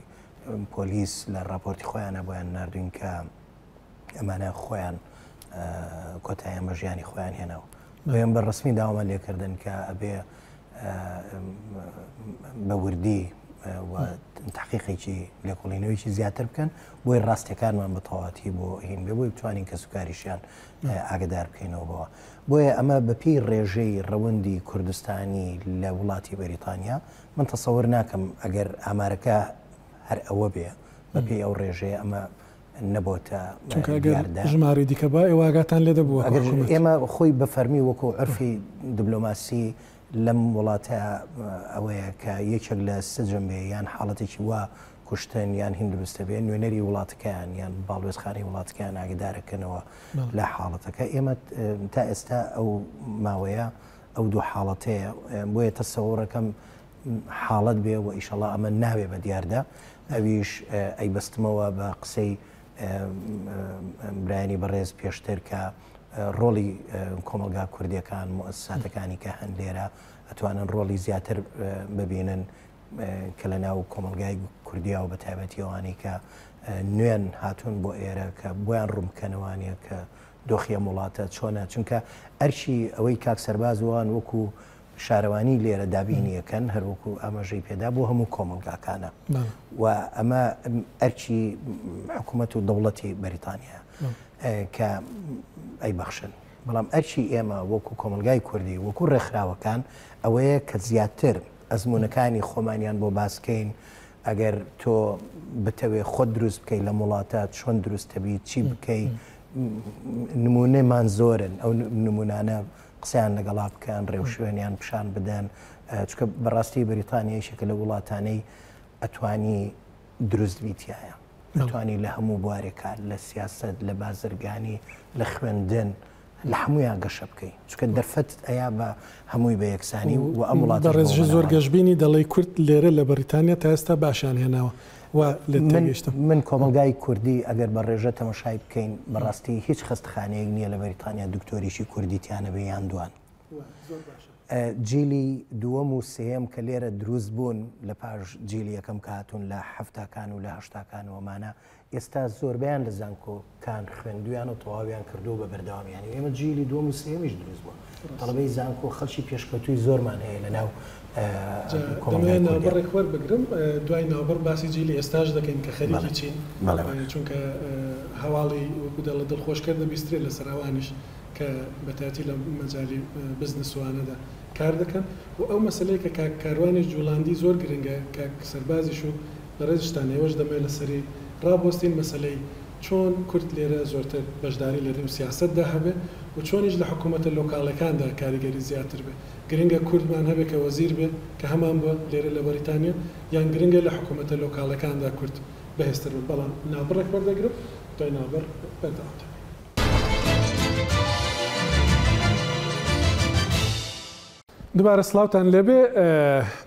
Speaker 4: پۆلیس لە راپۆرتی خۆیانە بۆیان نردوین کە ئەمانە خۆیان کۆتاییان بە ژیانی خۆیان هێنا و بۆیان بە ڕسمی داوامان لێکردن کە ئەبێ بە وردی و تحقیقێکی لێکۆڵینەوەیکی زیاتر بکەن بۆی ڕاستیەکانمان بە تەواتی بۆ هین بێ بۆی بتوانین کەسوکاریشیان ئاگدار بکەینەوە بەوە بۆیە ئەمە بەپی ڕێژەی ڕەوەندی کوردستانی لە وڵاتی بەریتانیا من تەسەور ناکەم ئەگەر ئامارەکە هەر ئەوە بێ بەپێی ئەو ڕێژەیە ئەمە نەبۆتە
Speaker 2: چونکە ئەگەر ژمارەی دیکە با ئێوە ئاگاتان لێ دەبوو
Speaker 4: ئەگەر ئێمە خۆی بە فەرمی وەکو عرفی دبلۆماسی لەم وڵاتە ئەوەیە کە یەکێک لە سجن بێ یان حاڵەتێکی وا کوشتن یان هین دروستە بێ نوێنەری وڵاتەکەیان یان باڵوێزخانەی وڵاتەکەیان ئاگدارەکەنەوە لە حاڵەتەکە ئێمە تا ئێستا ئەو ماوەیە ئەو دوو حاڵەتەیە بۆیە تەسەوڕەکەم حاڵەت بێ و ئیشەڵا ئەمە ناوێ بە دیاردە ئەویش ئەیبەستمەوە بە قسەی برایانی بەڕێز پێشتر کە ڕۆڵی کۆمەڵگا کوردیەکان موئەسساتەکانی کە هەن لێرە ئەتوانن ڕۆڵی زیاتر ببینن کە لە ناو کۆمەڵگای کوردیا و بە تایبەتی ئەوانەی کە نوێن هاتوون بۆ ئێرە کە بۆیان ڕوون بکەنەوانە کە دۆخی ئەم وڵاتە چۆنە چونکە ئەرکی ئەوەی کاک سەرباز وان وەکو شارەوانی لێرە دابینی ئەکەن هەر وەکو ئاماژەی پێدا بۆ هەموو کۆمەڵگاکانە و ئەمە ئەرکی حکوومەت و دەوڵەتی بەریتانیا کە ئەی بەخشن بەڵام ئەرکی ئێمە وەکو کۆمەلگای کوردی وەکو ڕێکخراوەکان ئەوەیە کە زیاتر ئەزمونونەکانی خۆمانیان بۆ باسکەین ئەگەر تۆ بتەوێ خۆت دروست بکەیت لە وڵاتە چۆن دروستەبی چی بکەی نمونەمان زۆرن ئەو نمونانە قسەیان لەگەڵا بکەن، ڕێوشوێنیان پیشان بدەن، چونکە بەڕاستی بەریتانیا یەکێکە لەو وڵاتانەی ئەتوانی دروست بی تیایا. بتوانی لە هەموو بوارێکا لە سیاسەت لە بازرگانی لە خوێندن لە هەموویان گەشە بکەی چونکە دەرفەتت ئەیا بە هەمووی بە یەکسانی و ئەم وڵاتەش بەوە
Speaker 2: بەڕێزیش زۆر
Speaker 4: ناوە.
Speaker 2: گەشبینی دەڵێی کورد لێرە لە بەریتانیا تا ئێستا باشیان هێناوە وا لێت
Speaker 4: من
Speaker 2: تێگەیشتم.
Speaker 4: من کۆمەڵگای کوردی ئەگەر بە ڕێژە تەمەشای بکەین بەڕاستی هیچ خەستەخانەیەک نییە لە بەریتانیا دکتۆریکی کوردی تیا نەبێ یان دوان. جیلی دووەم و سێیەم کە لێرە دروست بوون لە پاش جیلی یەکەم کە هاتوون لە حەفتاکان و لە هەشتاکان و ئەمانە ئێستا زۆربەیان لە زانکۆکان خوێندویان و تەواویان کردووە بە بەردەوامی یانی ئێمە جیلی دووەم و سێیەمیش دروست بووە تەڵەبەی زانکۆ خەڵکی پێشکەوتووی زۆرمان هەیە لە ناو
Speaker 2: جا
Speaker 4: کۆمەڵگای
Speaker 2: دەمەوێت
Speaker 4: کوردیا.
Speaker 2: ناوبڕێک وەربگرم دوای ناوبڕ باسی جیلی ئێستاش دەکەین کە خەریکی
Speaker 4: بەڵێ
Speaker 2: چین
Speaker 4: بەڵێ بەڵێ.
Speaker 2: چونکە هەواڵی وەکو دەڵێ دڵخۆشکەر دەبیسترێت لەسەر ئەوانیش کە بەتایبەتی لە مەجالی بزنس و ئانەدا کار دەکەن و ئەو مەسەلەی کە کاک کاروانیش جوڵاندی زۆر گرنگە کاک سەربازیش و بەڕێزیشتان ئێوەش دەمەوێت لەسەری ڕابوەستین مەسەلەی چۆن کورد لێرە زۆرتر بەشداری لە نێو سیاسەتدا هەبێ و چۆنیش لە حکوومەتە لۆکاڵەکاندا کاریگەری زیاتر بێ گرنگە کوردمان هەبێ کە وەزیر بێ کە هەمان بووە لێرە لە بەریتانیا یان گرنگە لە حکوومەتە لۆکاڵەکاندا کورد بەهێزتر بن بەڵام ناوبڕێک وەردەگرم دوای ناوبڕ بەردەوام دەبین. دوبارە سڵاوتان لێبێ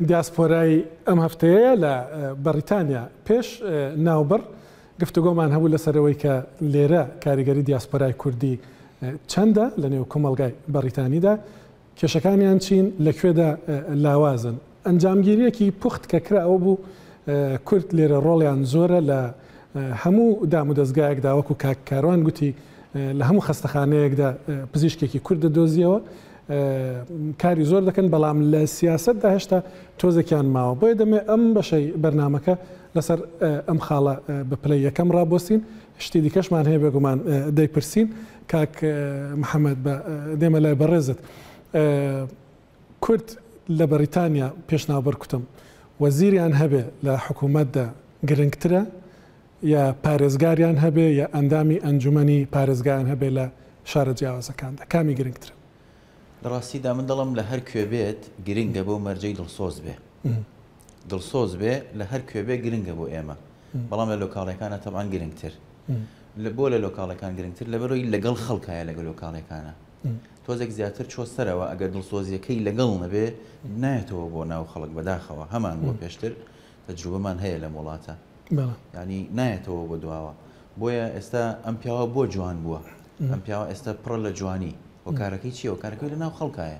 Speaker 2: دیاسپۆرای ئەم هەفتەیە لە بەڕیتانیا پێش ناوبڕ گفتوگۆمان هەبوو لەسەرەوەی کە لێرە کاریگەری دیاسپۆرای کوردی چەندە لە نێو کۆمەڵگای بەڕیتانیدا کێشەکانیان چین لە کوێدا لاوازن ئەنجامگیریەکی پوخت کە کرا ئەوە بوو کورد لێرە ڕۆڵیان زۆرە لە هەموو دامودەزگایەکدا وەکو کاک کاروان گوتی لە هەموو خەستەخانەیەکدا پزیشکێکی کورد دەدۆزیەوە کاری زۆر دەکەن بەڵام لە سیاسەتدا هێشتا تۆزێکیان ماوە بۆیە دەمێ ئەم بەشەی بەرنامەکە لەسەر ئەم خاڵە بە پلەی یەکەم ڕابوەستین شتی دیکەشمان هەیە بێگومان دەیپرسین کاک محەممەد بە دێمە لای بەڕێزت کورد لە بەڕیتانیا پێش ناوبڕ کوتم وەزیریان هەبێ لە حکوومەتدا گرنگترە یا پارێزگاریان هەبێ یا ئەندامی ئەنجومەنی پارێزگایان هەبێ لە شارە جیاوازەکاندا کامی گرنگترە؟
Speaker 5: لە ڕاستیدا من دەڵێم لە هەر کوێ بێت گرنگە بەو مەرجەی دڵسۆز بێ. دڵسۆز بێ لە هەر کوێ بێ گرنگە بۆ ئێمە بەڵام لە لۆکاڵەکانە تەبعەن گرنگتر. بۆ لە لۆکاڵەکان گرنگتر لەبەرەوەی لەگەڵ خەڵکایە لەگەڵ لۆکاڵەکانە تۆزێک زیاتر چۆ سەرەوە ئەگەر دڵسۆزیەکەی لەگەڵ نەبێ نایەتەوە بۆ ناو خەڵک بەداخەوە هەمان بۆ پێشتر تەجروبەمان هەیە لەم وڵاتە ینی نایەتەوە بۆ دواوە بۆیە ئێستا ئەم پیاوە بۆ جوان بووە ئەم پیاوە ئێستا پڕە لە جوانی هۆکارەکەی چییە هۆکارەکەی لە ناو خەڵکایە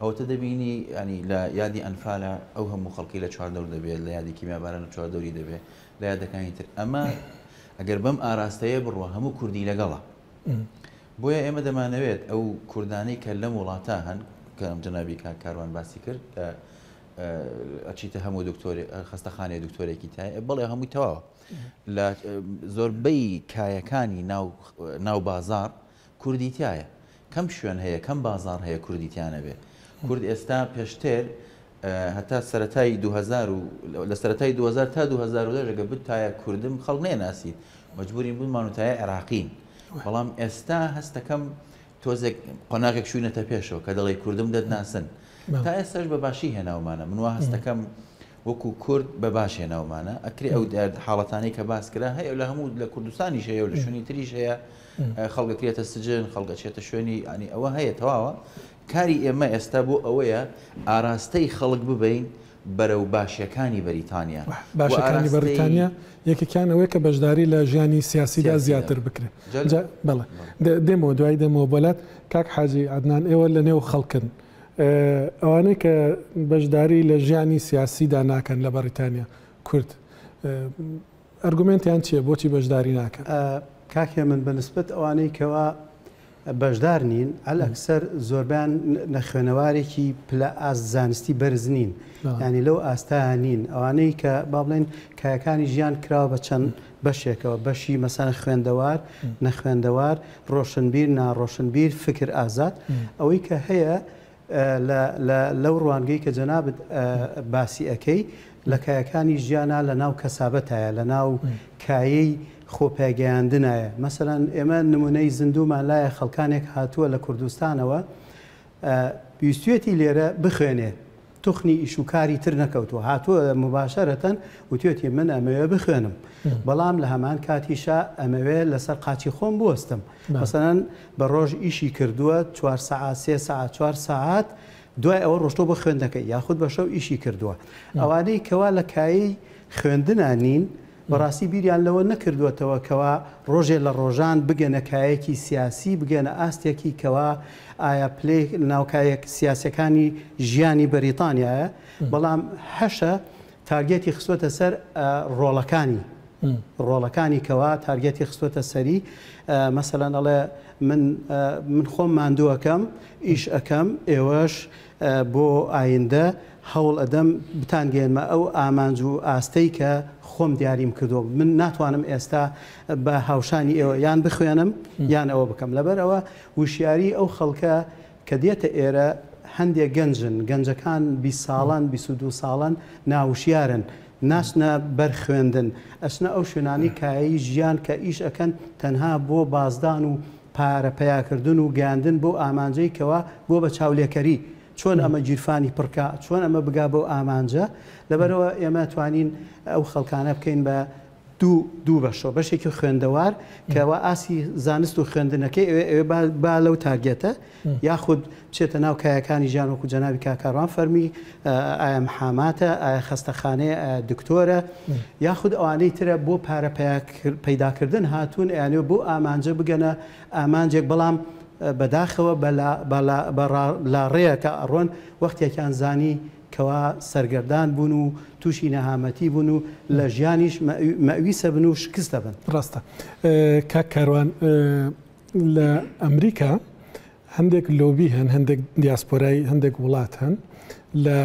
Speaker 5: ئەوەتە دەبینی ینی لە یادی ئەنفالە ئەو هەموو خەڵکی لە چواردەور دەبێت لە یادی کیمیاباران لە چواردەوری دەبێت لە یادەکانی تر ئەمە ئەگەر بەم ئاراستەیە بڕوە هەموو کوردی لەگەڵە بۆیە ئێمە دەمانەوێت ئەو کوردانەی کە لەم وڵاتە هەن کە ئەم جەنابی کاک کاروان باسی کرد لە ئەچیتە هەموو دکتۆر خەستەخانەیە دکتۆرێکی تای بەڵێ هەمووی تەواوە لە زۆربەی کایەکانی ناو ناو بازار کوردی تایە کەم شوێن هەیە کەم بازار هەیە کوردی تیانە بێ کورد ئێستا پێشتر هەتا سەرەتای 2000 و لە سەرەتای 2000 تا 2010 ئەگەر بتایە کوردم خەڵک نەیناسیت مەجبورین بوونمان و تایە عێراقین بەڵام ئێستا هەستەکەم تۆزێک قۆناغێک چووینەتە پێشەوە کە دەڵێی کوردم دەتناسن تا ئێستاش بە باشی هێناومانە من وا هەستەکەم وەکو کورد بە باش هێناومانە ئەکرێ ئەو حاڵەتانەی کە باس کرا هەیە لە هەموو لە کوردستانیش هەیە و لە شوێنی تریش هەیە خەڵک ئەکرێتە سجن خەڵک ئەچێتە شوێنی ینی ئەوە هەیە تەواوە کاری ئێمە ئێستا بۆ ئەوەیە ئاراستەی خەڵک ببەین بەرەو باشیەکانی بەریتانیا.
Speaker 2: باشەکانی بەریتانیا یەکێکیان ئەوەیە کە بەشداری لە ژیانی سیاسیدا زیاتر بکرێت. جا بەڵێ دێمەوە دوایی دێمەوە بۆ لات کاک حاجی عەدنان ئێوە لە نێو خەڵکن ئەوانەی کە بەشداری لە ژیانی سیاسیدا ناکەن لە بەریتانیا کورد ئەرگومێنتیان چییە بۆچی بەشداری ناکەن؟
Speaker 6: کاک هێمن بە نسبەت ئەوانەی کەوا بەشدار نین ئەلئەکسەر زۆربەیان نەخوێنەوارێکی پلە ئاست زانستی بەرز نین یانی لەو ئاستایان نین ئەوانەی کە با بڵێن کایەکانی ژیان کراوە بە چەند بەشێکەوە بەشی مەسەن خوێندەوار نەخوێندەوار ڕۆشنبیر ناڕۆشنبیر فکر ئازاد ئەوەی کە هەیە لەو ڕوانگەی کە جەنابت باسی ئەکەی لە کایەکانی ژیانا لە ناو کەسابەتایە لە ناو کایەی خۆپێگەیاندنایە مەسەلەن ئێمە نمونەی زیندوومان لایە خەڵکانێک هاتووە لە کوردستانەوە ویستویەتی لێرە بخوێنێ. توخنی ئیش و کاری تر نەکەوتووە، هاتووە موباشەرەتەن وتوێتی من ئەمەوێ بخوێنم، بەڵام لە هەمان کاتیشا ئەمەوێ لەسەر قاچی خۆم بوەستم. مەسەلەن بە ڕۆژ ئیشی کردووە چوار سەعات، سێ سەعات، چوار سەعات، دوای ئەوە ڕۆشتووە بۆ خوێندنەکەی، یاخود بە شەو ئیشی کردووە. ئەوانەی کەوا لە کایەی خوێندنا نین، بەڕاستی بیریان لەوە نەکردووەتەوە کەوا ڕۆژێ لە ڕۆژان بگەنە کایەکی سیاسی، بگەنە ئاستێکی کەوا ئایا پلەی ناو کایە سیاسیەکانی ژیانی بەریتانیایە، بەڵام هەشە target ی خستووەتە سەر ڕۆڵەکانی، ڕۆڵەکانی کەوا target ی خستووەتە سەری، مەسەلەن ئەڵێ من من خۆم ماندوو ئەکەم، ئیش ئەکەم، ئێوەش بۆ ئایندە هەوڵ ئەدەم بتانگەیەنمە ئەو ئامانج و ئاستەی کە خۆم دیاریم کردووە، من ناتوانم ئێستا بە هاوشانی ئێوە یان بخوێنم یان ئەوە بکەم، لەبەر ئەوە وشیاری ئەو خەڵکە کە دێتە ئێرە هەندێک گەنجن، گەنجەکان 20 ساڵان 22 ساڵان ناوشیارن، ناچنە بەر خوێندن، ئەچنە ئەو شوێنانەی کایەی ژیان کە ئیش ئەکەن تەنها بۆ بازدان و پارە پەیاکردن و گەیاندن بەو ئامانجەی کەوا بۆ بە چاولێکەری چۆن ئەمە گیرفانی پڕکا چۆن ئەمە بگا بەو ئامانجە لەبەرئەوە ئێمە توانین ئەو خەڵکانە بکەین بە دوو دوو بەشەوە بەشێکی خوێندەوار کەوا ئاستی زانست و خوێندنەکەی ئەوێ ئەوێ با لەو target ە یاخود بچێتە ناو کایەکانی ژیان وەکو جەنابی کاک کاروان فەرمی ئایا محاماتە ئایا خەستەخانەیە ئایا دکتۆرە یاخود ئەوانەی ترە بۆ پارە پەیداکردن هاتوون ئەیانەوێ بۆ ئامانجە بگەنە ئامانجێک بەڵام بەداخەوە بە لاڕێیەکە ئەڕۆن وەختێکیان زانی کەوا سەرگەردان بوون و تووشی نەهامەتی بوون و لە ژیانیش مەئویسە بن و شکست دەبن.
Speaker 2: ڕاستە کاک کاروان لە ئەمریکا هەندێک لۆبی هەن، هەندێک دیاسپۆرای هەندێک وڵات هەن لە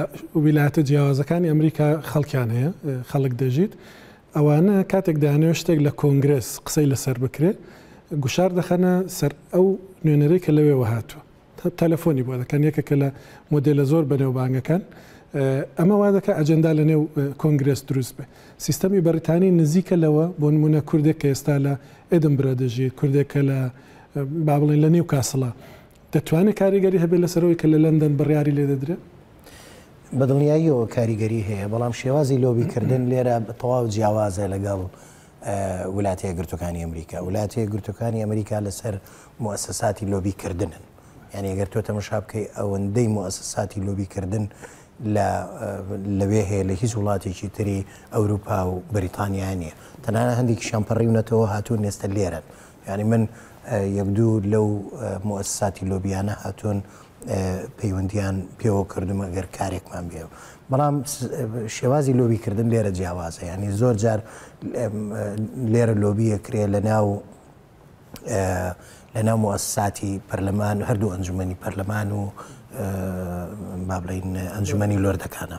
Speaker 2: ویلایەتە جیاوازەکانی ئەمریکا خەڵکیان هەیە، خەڵک دەژیت، ئەوانە کاتێک دەیانەوێت شتێک لە کۆنگرێس قسەی لەسەر بکرێ گوشار دەخەنە سەر ئەو نوێنەرەی کە لەوێوە هاتووە. تەلەفۆنی بۆ دەکەن، یەکێکە لە مۆدێلە زۆر بەنێوبانگەکان، ئەمە وا دەکات ئەجێندا لە نێو کۆنگرێس دروست بێ. سیستەمی بەریتانی نزیکە لەوە، بۆ نموونە کوردێک کە ئێستا لە ئێدنبرە دەژیت، کوردێک کە لە با بڵێین لە نیوکاسڵە، دەتوانێت کاریگەری هەبێت لەسەر ئەوەی کە لە لەندەن بڕیاری لێ دەدرێت؟
Speaker 4: بە دڵنیاییەوە کاریگەری هەیە، بەڵام شێوازی لۆبیکردن لێرە تەواو جیاوازە لەگەڵ ولاتە یەکگرتووەکانی ئەمریکا. ولاتە یەکگرتووەکانی ئەمریکا لەسەر موئەسەساتی لۆبی کردنن. یانی ئەگەر تۆ تەمەشا بکەی ئەوەندەی موئەسەساتی لۆبی کردن لە لەوێ هەیە لە هیچ وڵاتێکی تری ئەوروپا و بەریتانیا نییە. تەنانەت هەندێکیشیان پەڕیونەتەوە هاتوون ئێستا لێرەن. یانی من یەک دوو لەو موئەسەساتی لۆبیانە هاتوون پەیوەندیان پێوە کردوم ئەگەر کارێکمان بێ بەڵام شێوازی لۆبی کردن لێرە جیاوازە یعنی زۆر جار لێرە لۆبیە کرێ لە ناو لە ناو موسساتی پەرلەمان هەردوو ئەنجومەنی پەرلەمان و با بڵین ئەنجومەنی لۆردەکانە.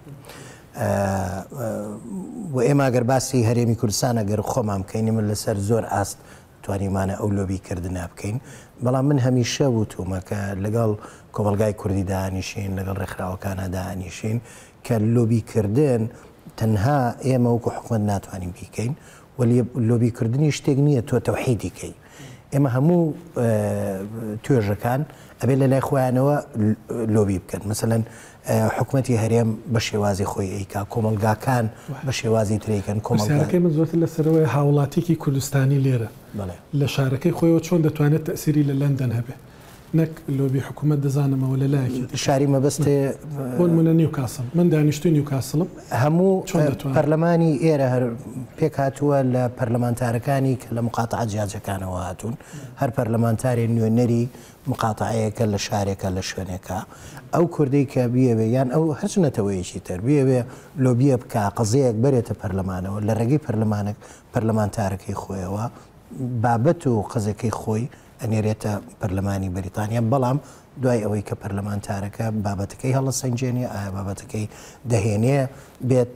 Speaker 4: و ئێمە گەر باسی هەرێمی کوردستان ئەگەر خۆمان بکەین من لەسەر زۆر ئاست توانیومانە ئەو لۆبی کردنە بکەین، بەڵام من هەمیشە وتومە کە لەگەڵ کۆمەڵگای کوردی دانیشین، لەگەڵ ڕێکخراوەکانا دانیشین کە لۆبی کردن تەنها ئێمە وەکو حکومەت ناتوانین بیکەین و لۆبی کردنی شتێک نییە تۆ تەوحیدی کەی. ئێمە هەموو توێژەکان ئەبێت لە لای خۆیانەوە لۆبی بکەن. مەسەلەن حکومەتی هەرێم بە شێوازی خۆی ئەیکا، کۆمەڵگاکان بە شێوازی تر ئەیکەن، کۆمەڵگا.
Speaker 2: پرسیارەکەی من زۆرتر لەسەر ئەوەیە هاوڵاتیەکی کوردستانی لێرە لە شارەکەی خۆیەوە چۆن دەتوانێت تەئسیری لە لەندەن هەبێ نەک لۆبی حکومەت دەزانم ئەوە لە لایەکی دیکە.
Speaker 4: شاری مەبەستێ.
Speaker 2: بۆ نمونە نیوکاسڵ من دانیشتوی نیوکاسڵم
Speaker 4: هەموو
Speaker 2: چۆن دەتوانم.
Speaker 4: پەرلەمانی ئێرە هەر پێکهاتووە لە پەرلەمانتارەکانی کە لە مقاتعە جیاجەکانەوە هاتوون هەر پەرلەمانتارێ نوێنەری مقاتەعەیەکە لە شارێکا لە شوێنێکا ئەو کوردەی کە بیەوێ یان ئەو هەرچ نەتەوەیەکی تر بیەوێ لۆبیە بکا قەزیەیەک بەرێتە پەرلەمانەوە لە ڕێگەی پەرلەمانەک پەرلەمانتارەکەی خۆیەوە بابەت و قەزەکەی خۆی ئەنێرێتە پەرلەمانی بەریتانیا بەڵام دوای ئەوەی کە پەرلەمانتارەکە بابەتەکەی هەڵەسەنگێنێ ئایا بابەتەکەی دەهێنێ بێت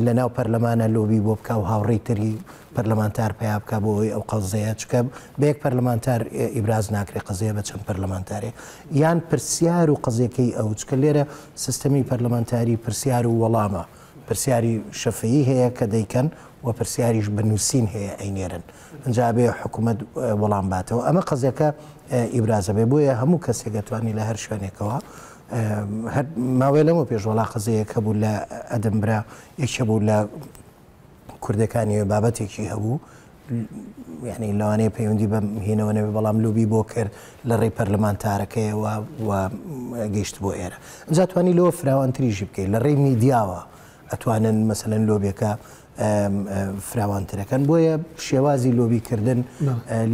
Speaker 4: لەناو پەرلەمانە لۆبی بۆ بکا و هاوڕێی تری پەرلەمانتار پەیا بکا بۆ ئەوەی ئەو قەزیەیە چونکە بە یەک پەرلەمانتار ئیبراز ناکرێ قەزیە بە چەند پەرلەمانتارێ یان پرسیار و قەزیەکەی ئەو چونکە لێرە سیستەمی پەرلەمانتاری پرسیار و وەڵامە پرسیاری شەفەیی هەیە کە دەیکەن و پرسیاریش بە نووسین هەیە ئەینێرن ئەنجا بێ حکوومەت وەڵام باتەوە ئەمە قەزیەکە ئیبرازە بێ بۆیە هەموو کەسێک ئەتوانی لە هەر شوێنێکەوە هەر ماوەیە لەمە پێش وەڵا قەزەیەک هەبوو لە ئەدەنبرا، یەکێ بوو لە کوردەکانی بابەتێکی هەبوو، یعنی لەوانەیە پەیوەندی بە هینەوە نەبێ، بەڵام لۆبی بۆ کرد لە ڕێی پەرلەمانتارەکەیەوە و گەیشت بۆ ئێرە. ئینجا توانی لەوە فراوانتریشی بکەیت لە ڕێی میدیاوە ئەتوانن مەسەلەن لۆبیەکە فراوانترەکەن، بۆیە شێوازی لۆبیکردن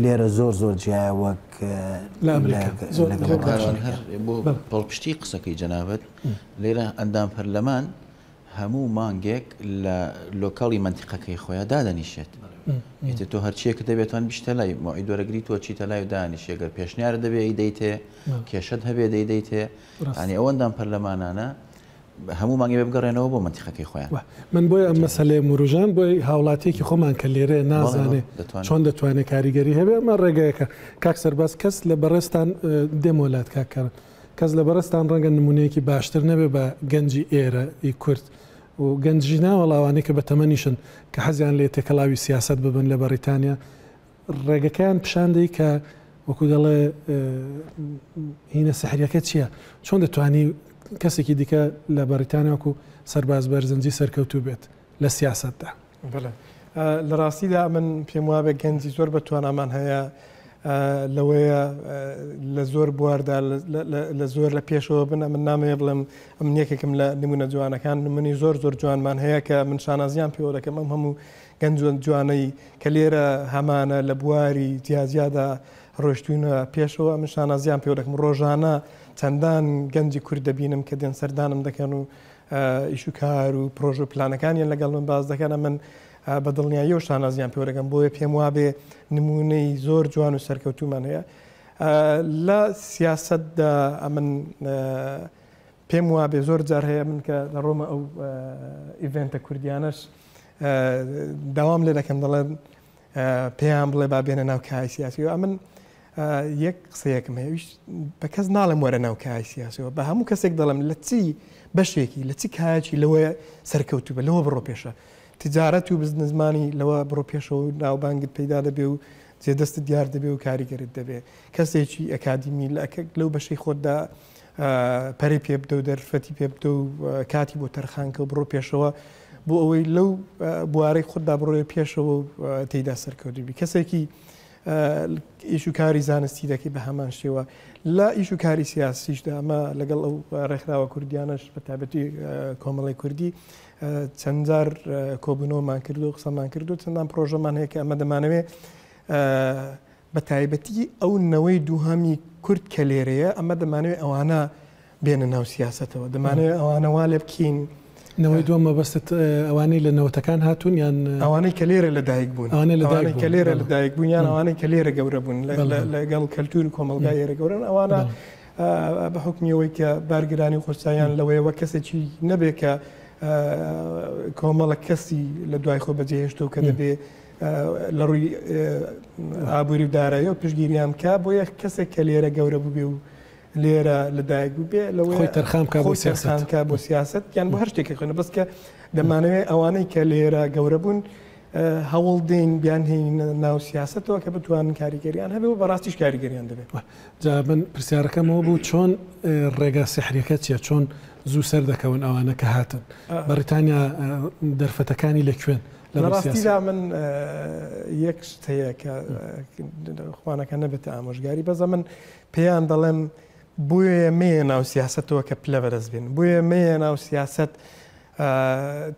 Speaker 4: لێرە زۆر زۆر جیایە وەک
Speaker 2: لە ئەمریکا.
Speaker 5: بۆ پاڵپشتی قسەکەی جەنابت، لێرە ئەندام پەرلەمان هەموو مانگێک لە لۆکاڵی مەنتیقەکەی خۆیان دادەنیشێت. ئیتر تۆ هەرچیەکە دەبێتوان بیشتە لای مۆعید وەرەگری تۆ چیتە لای و دانیشی، ئەگەر پێشنیارە دەبێ ئەیدەیتێ، کێشەت هەبێ دەیدەیتێ. یانی ئەو ئەندام پەرلەمانانە هەموو مانگێ بگەڕێنەوە بۆ مەنتیقەکەی خۆیان.
Speaker 2: من بۆیە ئەم مەسەلەیەم وروژاند، بۆیە هاوڵاتیەکی خۆمان کە لێرەیە نازانێ چۆن دەتوانێ کاریگەری هەبێ، ئەمە ڕێگەیەکە. کاک سەرباز کەس لە بەڕێزتان دێمەوە لات کاک کارم، کەس لە بەڕێزتان ڕەنگە نمونەیەکی باشتر نەبێ بە گەنجی ئێرە ی کورد و گەنجی نا وەڵا ئەوانەی کە بە تەمەنیشن کە حەزیان لێ تێکەڵاوی سیاسەت ببن لە بەڕیتانیا، ڕێگەکەیان پیشان دەی کە وەکو دەڵێ هینە سحریەکە چییە؟ چۆن دەتوانی کەسێکی دیکە لە بەڕیتانیا وەکو سەرباز بەرزنجی سەرکەوتوو بێت لە سیاسەتدا؟
Speaker 3: بەڵێ لە ڕاستیدا من پێم وابێ گەنجی زۆر بە توانامان هەیە، لەوەیە لە زۆر بواردا لە زۆر لە پێشەوە بن. ئەمن نامەوێ بڵێم ئەمن یەکێکم لە نمونە جوانەکان، نمونەی زۆر زۆر جوانمان هەیە کە من شانازیان پێوە دەکەم. ئەم هەموو گەنج جوانەی کە لێرە هەمانە لە بواری جیاجیادا ڕۆشتوینە پێشەوە، من شانازیان پێوە دەکەم. ڕۆژانە چەندان گەنجی کورد دەبینم کە دێن سەردانم دەکەن و ئیش و کار و پرۆژە و پلانەکانیان لەگەڵ من باس دەکەن. من بە دڵنیاییەوە شانازیان پێوە دەکەم، بۆیە پێم وابێ نمونەی زۆر جوان و سەرکەوتومان هەیە لە سیاسەتدا. ئەمن پێم وابێ زۆر جار هەیە من کە دەڕۆمە ئەو ئیڤێنتە کوردیانەش داوام لێ دەکەن، دەڵێن پێیان بڵێ با بێنە ناو کای سیاسی. ئەمن یەک قسەیەکم هەیە، بە کەس ناڵێم وەرە ناو کای سیاسیەوە، بە هەموو کەسێک دەڵێم لە چی بەشێکی لە چی کایەکی لەوە سەرکەوتوو بە لەوە بڕۆ پێشە. تجارەت و بزنزمانی لەوە بڕۆ پێشەوە و ناوبانگت پەیدا دەبێ و جێدەستت دیار دەبێ و کاریگەرت دەبێ. کەسێکی ئەکادیمی لەو بەشەی خۆتدا پەرەی پێ بدە و دەرفەتی پێ بدە و کاتی بۆ تەرخانکە و بڕۆ پێشەوە بۆ ئەوەی لەو بوارەی خۆتدا بڕۆێ پێشەوە و تێیدا سەرکەوتوو بی. کەسێکی ئیش و کاری زانستی دەکەی بە هەمان شێوە. لە ئیش و کاری سیاسیشدا ئەمە لەگەڵ ئەو ڕێکخراوە کوردیانەش بە تایبەتی کۆمەڵی کوردی چەند جار کۆبوونەوەمان کردو و قسەمان کردو چەندان پرۆژەمان هەیە کە ئەمە دەمانەوێ بە تایبەتی ئەو نەوەی دووهەمی کورد کە لێرەیە، ئەمە دەمانەوێت ئەوانە بێنە ناو سیاسەتەوە، دەمانەوێت ئەوانە وا لێ بکەین.
Speaker 2: نەوەی دووەم مەبەستت ئەوانەی لە نەوەتەکان هاتوون یان
Speaker 3: ئەوانەی کە لێرە لەدایک بوون؟ ئەوانەی کە لێرە لەدایک بوون یان ئەوانەی کە لێرە گەورە بوون، لەگەڵ کەلتور و کۆمەڵگای ئێرە گەورەن، ئەوانە بە حوکمی ئەوەی کە بارگرانی و قورساییان لەوەیە وەک کەسێکی نەبێ کە کۆمەڵە کەسی لە دوای خۆ بەجێهێشتەوە کە دەبێ لە ڕووی ئابووری و داراییەوە پشتگیریان بکا، بۆیە کەسێک کە لێرە گەورە بووبێ و لێرە لەدایک بووبێ لەوەیە
Speaker 2: خۆی تەرخان بکا بۆ سیاسەت،
Speaker 3: تەرخان بکا بۆ سیاسەت یان بۆ هەر شتێک خوێنە. بەس کە دەمانەوێت ئەوانەی کە لێرە گەورە بوون هەوڵ دێین بیانهێنینە ناو سیاسەتەوە کە بتوانن کاریگەریان هەبێ و بەڕاستیش کاریگەریان دەبێت.
Speaker 2: جا من پرسیارەکەم ئەوە بوو چۆن ڕێگا سیحریەکە چیە؟ چۆن زوو سەردەکەون ئەوانە کە هاتن بەڕیتانیا دەرفەتەکانی لە کوێن؟
Speaker 3: لە ڕاستیدا من یەک شت هەیە کە خوانەکە نەبێتە ئامۆژگاری، بەزە من پێیان دەڵێم بۆیە مەیە ناو سیاسەتەوە کە پلە بەدەست بێن، بۆیە مەیە ناو سیاسەت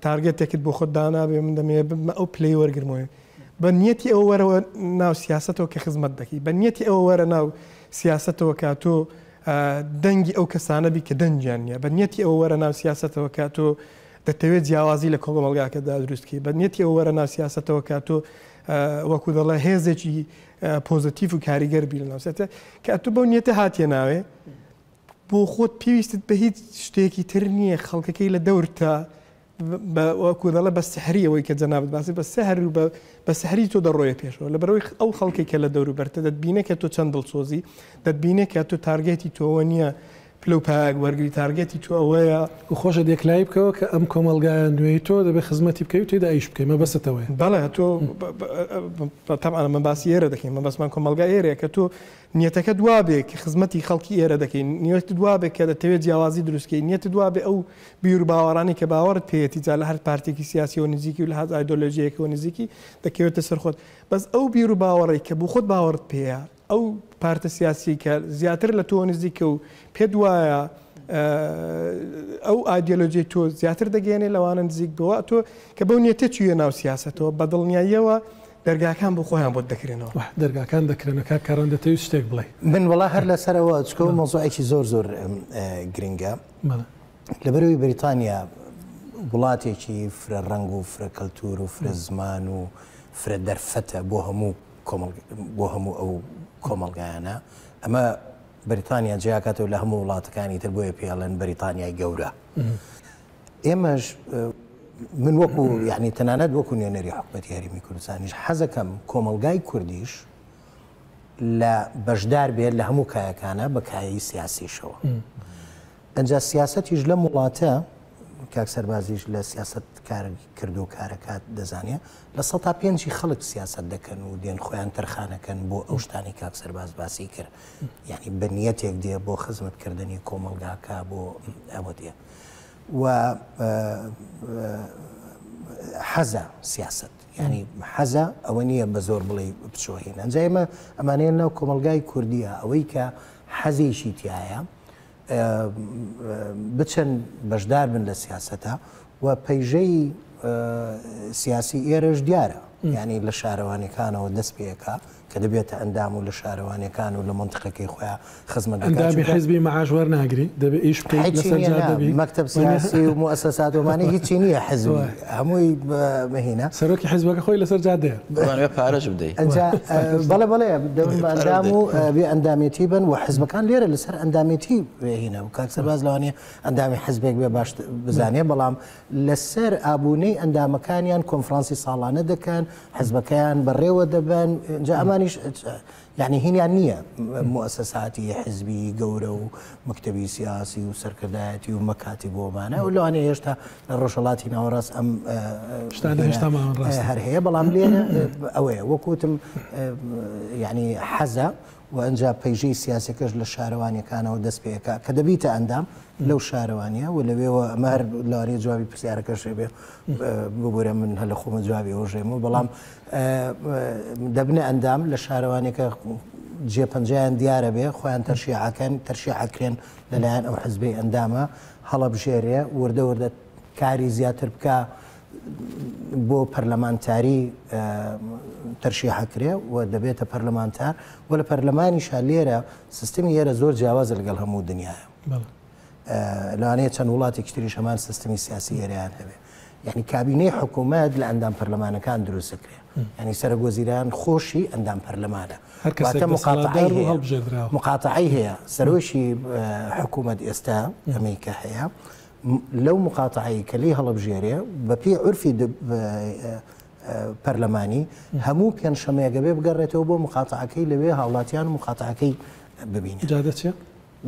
Speaker 3: تارگێتێکت بۆ خۆت دانابێ من دەمەوێت ببمە ئەو پلەی وەرگرمەوە. بە نیەتی ئەوە وەرەوە ناو سیاسەتەوە کە خزمەت دەکەی، بە نیەتی ئەوە وەرە ناو سیاسەتەوە کە تۆ دەنگی ئەو کەسانە بی کە دەنگیان نییە، بە نیەتی ئەوە وەرە ناو سیاسەتەوە کە تۆ دەتەوێت جیاوازی لە کۆمەڵگاکەدا دروست بکەی، بە نیەتی ئەوە وەرە ناو سیاسەتەوە کە تۆ وەکو دەڵێ هێزێکی پۆزەتیڤ و کاریگەر بی لە ناو سیاسەت. کە ئەتۆ بەو نیەتە هاتیە ناوێ بۆ خۆت پێویستت بە هیچ شتێکی تر نییە، خەڵکەکەی لە دەورتە وەکو دەڵێ بە سحری، ئەوەی کە جەنابت باسی بە سحر و بە سحری تۆ دەڕۆیە پێشەوە، لەبەرەوەی ئەو خەڵکێک کە لە دەوروبەرتە دەتبینێ کە تۆ چەند دڵسۆزی، دەتبینێ کە تۆ تارگێتی تۆوە نییە پلە و پایەک وەرگری target ی تۆ ئەوەیە.
Speaker 2: و خۆشت یەکلایی بکەوە کە ئەم کۆمەڵگایە نوێی تۆ دەبێ خزمەتی بکەی و تێیدا ئیش بکەی مەبەستت ئەوەیە.
Speaker 3: بەڵێ تۆ تەبعەن ئەمە باسی ئێرە دەکەین مەبەستمان کۆمەڵگای ئێرەیە کە تۆ نیەتەکەت وابێ کە خزمەتی خەڵکی ئێرە دەکەی نیەتت وابێ کە دەتەوێت جیاوازی دروست کەی نیەتت وابێ ئەو بیر و باوەڕانەی کە باوەڕت پێیەتی جا لە هەر پارتێکی سیاسیەوە نزیکی و لە هەر ئایدۆلۆژیەکەوە نزیکی دەکەوێتە سەر خۆت بەس ئەو بیر و باوەڕەی کە بۆ خۆت باوەڕت پێیە ئەو پارتە سیاسیەی کە زیاتر لە تۆ نزیکە و پێت وایە ئەو ئایدیۆلۆژیەی تۆ زیاتر دەگەیەنێ لەوانە نزیک بووە تۆ کە بەو نیەتە چوویە ناو سیاسەتەوە بە دڵنیاییەوە دەرگاکان بۆ خۆیان بۆت دەکرێنەوە.
Speaker 2: واه دەرگاکان دەکرێنەوە کاک کاران دەتەویست شتێک بڵێی.
Speaker 4: من وەڵا هەر لەسەرەوە چکە و مەوزوعێکی زۆر زۆر گرنگە.
Speaker 2: بەڵێ.
Speaker 4: لەبەرئەوەی بەریتانیا وڵاتێکی فرە ڕەنگ و فرە کەلتور و فرە زمان و فرە دەرفەتە بۆ هەموو بۆ هەموو ئەو کۆمەڵگایانە ئەمە بەریتانیا جیاکاتەوە لە هەموو وڵاتەکانی تر بۆیە پێڵێن بەریتانیای گەورە ئێمەش من وەکو یعنی تەنانەت وەکو نوێنەری حکومەتی هەرێمی کوردستانیش حەزەکەم کۆمەڵگای کوردیش لە بەشدار بێت لە هەموو کایەکانە بە کایەی سیاسیشەوە. ئەنجا سیاسەتیش لەم وڵاتە کاک سەربازیش لە سیاسەت کار کردو کارەکات دەزانێ لە سەتا پێنجی خەڵک سیاسەت دەکەن و دێن خۆیان تەرخانەکەن بۆ ئەو شتانی کاک سەرباز باسی کرد یعنی بە نیەتێک دێ بۆ خزمەتکردنی کۆمەڵگاکە بۆ ئەوە دێ و حەزە سیاسەت یعنی حەزە ئەوە نییە بە زۆر بڵێ بچۆهین ئەنجا ئێمە ئەمانەیە ناو کۆمەڵگای کوردیە ئەوەی کە حەزێکی تایە بچن بەشدار بن لە سیاسەتە و پەیژەی سیاسی ئێرەش دیارە یعنی لە شارەوانەکانەوە دەست پێەکە کە دەبێتە ئەندام و لە شارەوانیەکان و لە مەنتقەکەی خۆیان خزمەت دەکات.
Speaker 2: ئەندامی حیزبی مەعاش وەرناگری دەبێ ئیش بکەیت
Speaker 4: هیچی
Speaker 2: لەسەر
Speaker 4: نییە
Speaker 2: جادە
Speaker 4: نا
Speaker 2: بی
Speaker 4: مەکتەب
Speaker 2: وەنیە؟
Speaker 4: سیاسی و موئەسەسات و ئەمانە هیچی نییە حیزبی
Speaker 2: وایە.
Speaker 4: هەمووی مهینە.
Speaker 2: سەرۆکی حیزبەکە خۆی لەسەر جادەیە.
Speaker 5: بەڵام ئێ پارەش بدەی.
Speaker 4: ئەنجا بەڵێ بەڵێ دەبن بە
Speaker 5: پارە
Speaker 4: ئەندام
Speaker 5: بدەی.
Speaker 4: و بێ ئەندامێتی بن و حیزبەکان لێرە لەسەر ئەندامێتی هینە و کاک سەرباز لەوانەیە ئەندامی حیزبێک بێ باش بزانێ بەڵام لەسەر ئابوونەی ئەندامەکانیان کۆنفرانسی ساڵانە دەکەن، حزبەکەیان بەڕێوە دەبەن، جا ئەمانیش یعنی هینیان نییە موئەسەساتی حزبی گەورە و مەکتەبی سیاسی و سەرکردایەتی و مەکاتب و ئەمانە و لەوانەیە هێشتا لە ڕۆژهەڵاتی ناوەڕاست ئەم
Speaker 2: شتانە هێشتا ماون ڕاستە.
Speaker 4: هەر هەیە بەڵام لێرە ئەوەیە وەکو وتم یعنی حەزە و ئەنجا پەیژەی سیاسەکەش لە شارەوانیەکانەوە دەست پێ ئەکا کە دەبیتە ئەندام لەو شارەوانیە و لەوێوە ئەمە هەر لەوانەیە جوابی پرسیارەکەش بێ ببورە من هەر لە خۆمە جوابی ئەوژێمەوە بەڵام دەبنە ئەندام لە شارەوانیەکە جێ پەنجەیان دیارە بێ خۆیان تەرشیعەکەن تەرشیعەکرێن لەلایەن ئەو حزبەی ئەندامە هەڵەبژێرێ وردە وردە کاری زیاتر بکە بۆ پەرلەمانتاری تەرشیحەکرێ و دەبێتە پەرلەمانتار و لە پەرلەمانیشا لێرە سیستمی ئێرە زۆر جیاوازە لەگەڵ هەموو دنیاە. لەوانەیە چەند وڵاتێکی تریش هەمان سیستمی سیاسی ئێرەیان هەبێ. یعنی کابینەی حکوومەت لە ئەندام پەرلەمانەکان دروست دەکرێ. یعنی سەرۆک وەزیران خۆشی ئەندام پەرلەمانە.
Speaker 2: هەر کەسێک
Speaker 4: واتە مقاتعەی
Speaker 2: دەسەڵاتدار بوو
Speaker 4: هەیە.
Speaker 2: هەڵبژێردراوە.
Speaker 4: مقاتعەی هەیە. سەرۆکی حکوومەت ئێستا ئەمەی کە هەیە لەو مقاتعەی کە لێی هەڵبژێرێ بەپێی عورفی پەرلەمانی هەموو پێنجشەمەیەک ئەبێ بگەڕێتەوە بۆ مقاتعەکەی لەوێ هاوڵاتیان و مقاتعەکەی ببینێ.
Speaker 2: جا دەچێ؟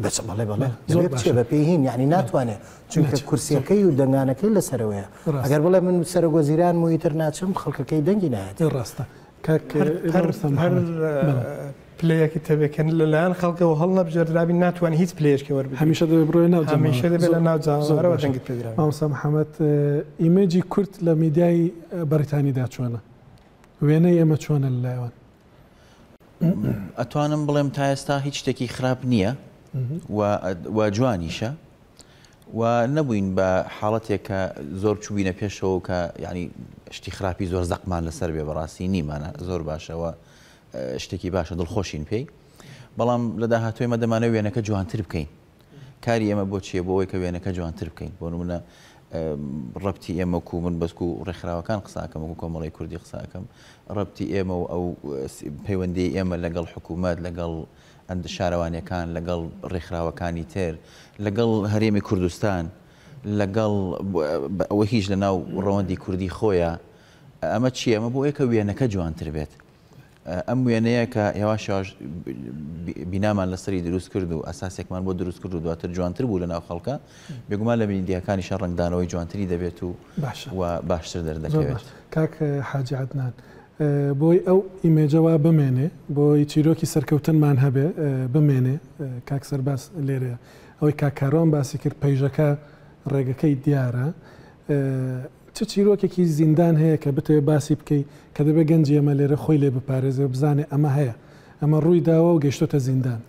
Speaker 4: بچ بەڵێ بەڵێ
Speaker 2: زۆر
Speaker 4: دەبێ بچێ
Speaker 2: باشە.
Speaker 4: بە پێی هین یعنی ناتوانێ چونکە
Speaker 2: ناچێ.
Speaker 4: کورسیەکەی و دەنگانەکەی لەسەرەوەیە.
Speaker 2: ڕاستە.
Speaker 4: ئەگەر بڵێ من سەرۆک وەزیرانم و ئیتر ناچم خەڵکەکەی دەنگی نایەت.
Speaker 2: ڕاستە. کاک مامۆستا
Speaker 3: هەر
Speaker 2: محەممەد. بەڵێ.
Speaker 3: پلەیەکی تەبێ کە لەلایەن خەڵکەوە هەڵنەبژێردرابی ناتوانانی هیچ پلەیەکی وەربگری.
Speaker 2: هەمیشە دەبێ بڕۆیە ناو جەماوەر.
Speaker 3: هەمیشە دەبێت لە ناو
Speaker 2: زۆر
Speaker 3: جەماوەرەوە
Speaker 2: باشە.
Speaker 3: دەنگت پێدرابێت.
Speaker 2: مامۆستا محەممەد، image ی کورد لە میدیای بەریتانیدا چۆنە؟ وێنەی ئێمە چۆنە لەلای ئەوان؟
Speaker 5: ئەتوانم بڵێم تا ئێستا هیچ شتێکی خراپ نییە و جوانیشە و نەبووین بە حاڵەتێک کە زۆر چوبینە پێشەوە کە یعنی شتی خراپی زۆر زەقمان لەسەر بێ بەڕاستی نیمانە زۆر باشەوە شتێکی باشە دڵخۆشین پێی بەڵام لە داهاتووی ئێمە دەمانەوێت وێنەکە جوانتر بکەین کاری ئێمە بۆ چییە بۆ ئەوەی کە وێنەکە جوانتر بکەین بۆ نمونە ڕەبتی ئێمە کو من بەسک و ڕێکخراوەکان قساکەم وەکو کۆمەڵی کوردی قساکەم ڕەبتی ئێمە و ئەو پەیوەندی ئێمە لەگەڵ حکوومەت لەگەڵ شارەوانیەکان لەگەڵ ڕێکخراوەکانی تر لەگەڵ هەرێمی کوردستان لەگەڵ ئەوە هیچ لە ناو ڕەوەندی کوردی خۆیە ئەمە چییە ئەمە بۆ ئەوەی کە وێنەکە جوانتر بێت. ئەم وێنەیە کە هێواش هێواش بینامان لەسەری دروست کرد و ئەساسێکمان بۆ دروست کرد و دواتر جوانتر بوو لەناو خەڵکە، بێگومان لە میدیاکانیشا ڕەنگدانەوەی جوانتری دەبێت و و باشتر دەردەکەوێت.
Speaker 2: کاک حاجی عەدنان، بۆی ئەو image ە وا بمێنێ، بۆی چیرۆکی سەرکەوتنمان هەبێ بمێنێ، کاک سەرباز لێرەیە، ئەوەی کاک کاروان باسی کرد پەیژەکە ڕێگەکەی دیارە، چ چیرۆکێکی زیندان هەیە کە بتەوێ باسی بکەی کە دەبێ گەنجی ئێمە لێرە خۆی لێ بپارێزێ و بزانێ ئەمە هەیە، ئەمە ڕووی داوە و گەیشتۆتە زیندان؟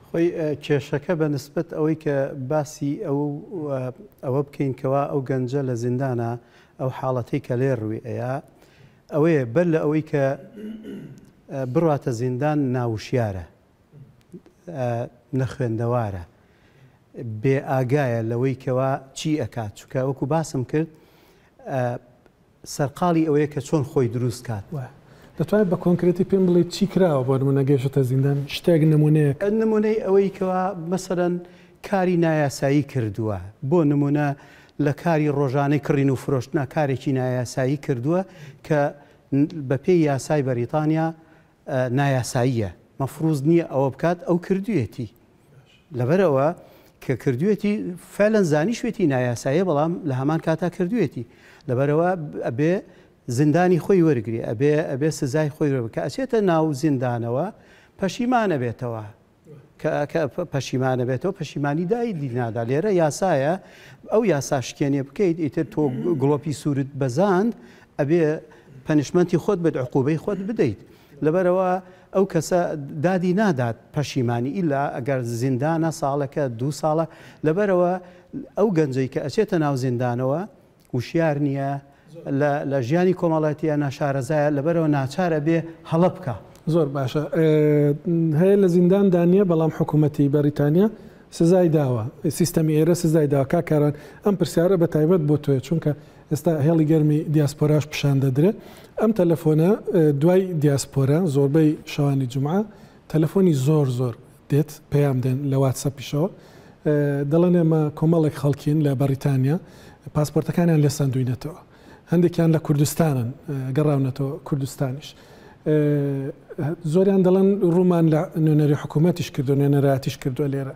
Speaker 6: خۆی کێشەکە بە نسبەت ئەوەی کە باسی ئەو ئەوە بکەین کەوا ئەو گەنجە لە زیندانە ئەو حاڵەتەی کە لێ ڕووی ئەیا ئەوەیە بەر لە ئەوەی کە بڕاتە زیندان ناوشیارە نەخوێندەوارە بێ ئاگایە لەوەی کەوا چی ئەکات چونکە وەکو باسم کرد سەرقاڵی ئەوەیە کە چۆن خۆی دروست کات.
Speaker 2: دەتوانیت بە کۆنکرێتی پێم بڵێیت چی کراوە بۆ نمونە گەیشتە زیندان شتێک نمونەیەک؟
Speaker 6: نمونەی ئەوەی کەوا مەسەلەن کاری نایاسایی کردووە بۆ نمونە لە کاری ڕۆژانەی کڕین و فرۆشتنا کارێکی نایاسایی کردووە کە بەپێی یاسای بەریتانیا نایاساییە مەفروز نییە ئەوە بکات ئەو کردویەتی لەبەرئەوە کە کردویەتی فعلەن زانیشوێتی نایاساییە بەڵام لە هەمان کاتا کردویەتی لەبەرئەوە ئەبێ زیندانی خۆی وەرگری ئەبێ ئەبێ سزای خۆی وەرگری کە ئەچێتە ناو زیندانەوە پەشیمانە بێتەوە کە کە پەشیمانە بێتەوە پەشیمانی دای نادا لێرە یاسایە ئەو یاسا شکێنێ بکەیت ئیتر تۆ گڵۆپی سوورت بەزاند ئەبێ punishment ی خۆت بێت عقوبەی خۆت بدەیت لەبەرئەوە ئەو کەسە دادی نادات پەشیمانی ئیلا ئەگەر زیندانە ساڵەکە دوو ساڵە لەبەرئەوە ئەو گەنجەی کە ئەچێتە ناو زیندانەوە وشیار نییە لە ژیانی کۆمەڵاتیە ناشارەزایە لەبەرئەوە ناچارە بێ هەڵە بکا.
Speaker 2: زۆر باشە هەیە لە زینداندا نییە بەڵام حکوومەتی بەریتانیا سزای داوە سیستەمی ئێرە سزای داوە کاک کاروان ئەم پرسیارە بە تایبەت بۆ تۆیە چونکە ئێستا هێڵی گەرمی دیاسپۆراش پیشان دەدرێ ئەم تەلەفۆنە دوای دیاسپۆرا زۆربەی شەوانی جومعە تەلەفۆنی زۆر زۆر دێت پەیام دێن لە واتسەپیشەوە دەڵێن ئێمە کۆمەڵێک خەڵکین لە بەڕیتانیا پاسپۆرتەکانیان لێ سەندوینەتەوە هەندێکیان لە کوردستانن گەڕاونەتەوە کوردستانیش زۆریان دەڵێن ڕوومان لە نوێنەری حکوومەتیش کردو نوێنەراتیش کردووە لێرە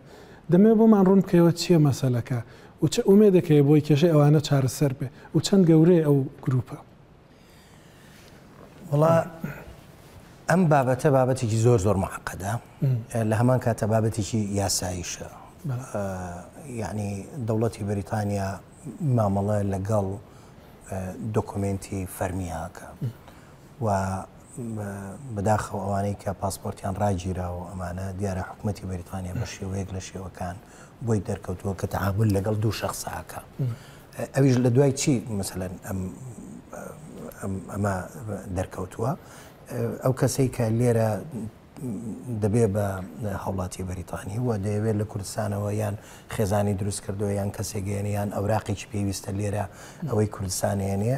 Speaker 2: دەمێ بۆمان ڕوون بکەیەوە چییە مەسەلەکە و چ ئومێدێک هەیە بۆی کێشەی ئەوانە چارەسەر بێ و چەند گەورەیە ئەو گروپە؟
Speaker 4: وەڵا ئەم بابەتە بابەتێکی زۆر زۆر معقدە لە هەمان کاتە بابەتێکی یاساییشە یعنی دەوڵەتی بەریتانیا مامەڵە لەگەڵ دۆکۆمێنتی فەرمیاکە و بەداخەوە ئەوانەی کە پاسپۆرتیان ڕاگیراوە ئەمانە دیارە حکوومەتی بەریتانیا بە شێوەیەک لە شێوەکان بۆی دەرکەوتووە کە تەعامول لەگەڵ دوو شخصاکە ئەویش لە دوای چی مثلەن ئەم ئەمە دەرکەوتووە ئەو کەسەی کە لێرە دەبێ بە هاوڵاتی بەریتانی و دەیەوێت لە کوردستانەوە یان خێزانی دروست کردووە یان کەسێک گەێنێ یان ئەوراقێکی پێویستە لێرە ئەوەی کوردستانێنێ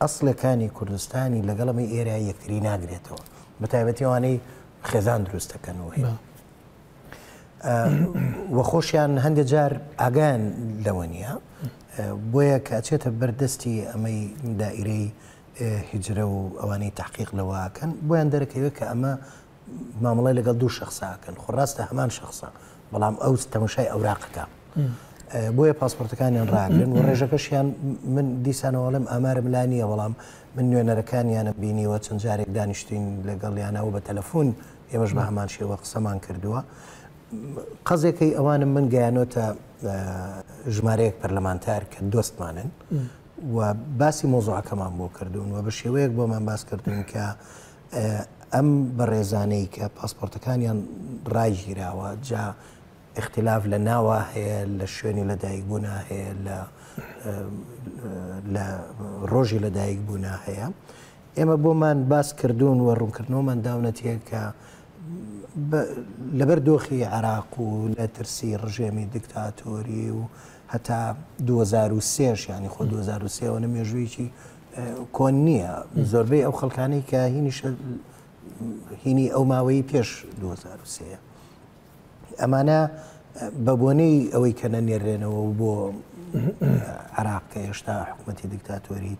Speaker 4: ئەسڵەکانی کوردستانی لەگەڵ ئەمەی ئێرە یەکتری ناگرێتەوە بە تایبەتی ئەوانەی خێزان دروست دەکەن و هەیە و خۆشیان هەندێک جار ئاگایان لەوە نییە بۆیە کە ئەچێتە بەردەستی ئەمەی دائیرەی هیجرە و ئەوانەی تحقیق لەوەکەن بۆیان دەرەکەوێت کە ئەمە مامەڵەی لەگەڵ دوو شخصاکەن خۆ ڕاستە هەمان شخصە بەڵام ئەو تەمەشای ئەوراقەکە بۆیە پاسپۆرتەکانیان ڕاگرن و ڕێژەکەشیان من دیسانەوەڵم ئامارم لا نییە بەڵام من نوێنەرەکانیانم بینیوە چەند جارێک دانیشتین لەگەڵیانەوە بە تەلەفۆن ئێمەش بە هەمان شێوە قسەمان کردووە قەزێکەی ئەوانم من گەیانۆتە ژمارەیەک پەرلەمانتار کە دۆستمانن و باسی مۆزوعەکەمان بۆ کردوون و بە شێوەیەک بۆمان باس کردوون کە ئەم بەڕێزانەی کە پاسپۆرتەکانیان ڕاگیراوە جا ئیختلاف لە ناوا هەیە لە شوێنی لەدایکبوونا هەیە لە لە ڕۆژی لەدایکبوونا هەیە ئێمە بۆمان باس کردوون و ڕوونکردنەوەمان داونەتیە کە لەبەر دۆخی عراق و لە ترسی ڕژێمی دیکتاتۆری و هەتا 2023 ینی خۆ 2023 ئەوە مێژوویەکی کۆن نییە زۆربەی ئەو خەڵکانەی کە هینیش هینی ئەو ماوەی پێش 2023 ئەمانە بە بۆنەی ئەوەی کە نەنێرێنەوە بۆ عراق کە هێشتا حکوومەتی دیکتاتۆری